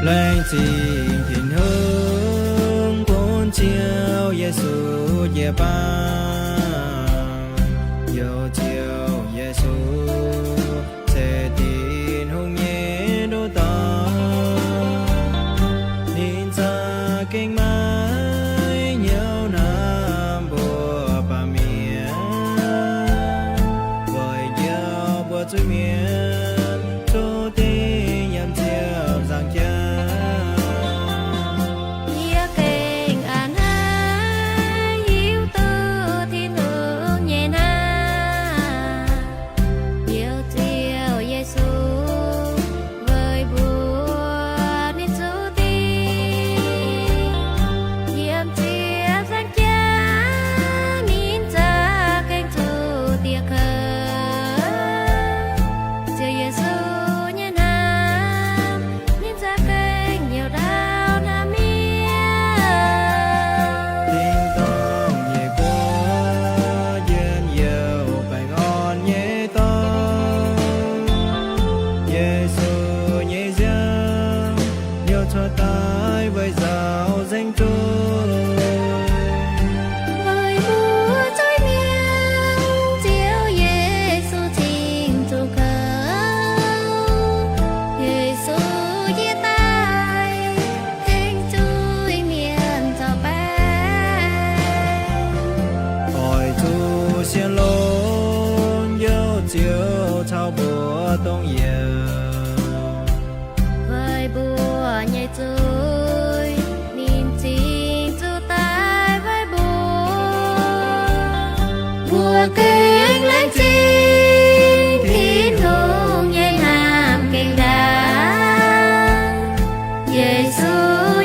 Laengz zingh Tin-Hungh bun Ziouv Yesu jiu-baang. Youz Ziouv Yesu se Tin-Hungh nyei nduqc dorngx. Ninh za'gengh maiv hnyouv hnamv mbuo baamh mienh, weic njoux mbuo zuiz-mienh zuqc dingh yiem ziepc nzaangc jaax. Yie gengh a'hneiv hiuv duqv Tin-Hungh nyei hnamv. Youz Ziouv Yesu weic mbuo ninh zuqc dingh yiem ziepc nzaangc jaax, ninh za'gengh zuqc dieh kouv. Ziouv Yesu nyei hnamv, ninh za'gengh hnyouv ndau hnamv mienh. Dingh dorngh nyei buoz njien-youh baengh orn nyei dorngx. Yesu nyei nziaamv hnyouv cuotv daaih weic nzaaux nzengc zuiz. Weic mbuo zuiz-mienh Ziouv Yesu cingx zuqc kouv. Yesu yie daaih tengx zuiz-mienh zorc baengh. Oix zuqc sienx longx Youz Ziouv caux mbuo dongh youz. Weic mbuo nyei zuiz ninh cingx zuqc daaih weic mbuo. Mbuo gengh laengz zingh Tin-Hungh nyei hnamv gengh ndaangc. Yesu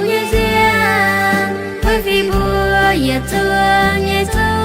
nyei nziaamv weic fih mbuo yietc zungv nyei zungv.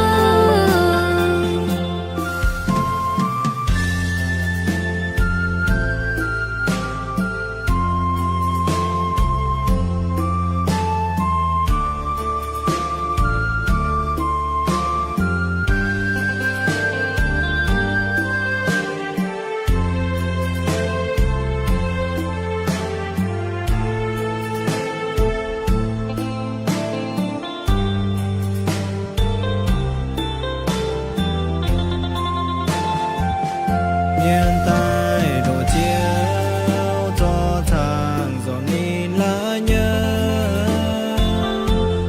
Mienh daaih ndoqc Ziouv zorqv caangh nzormc ninh la'nyauv.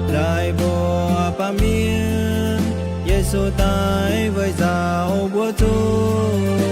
Ndaix mbuo baamh mienh, Yesu daaih weic nzaaux mbuo zuiz.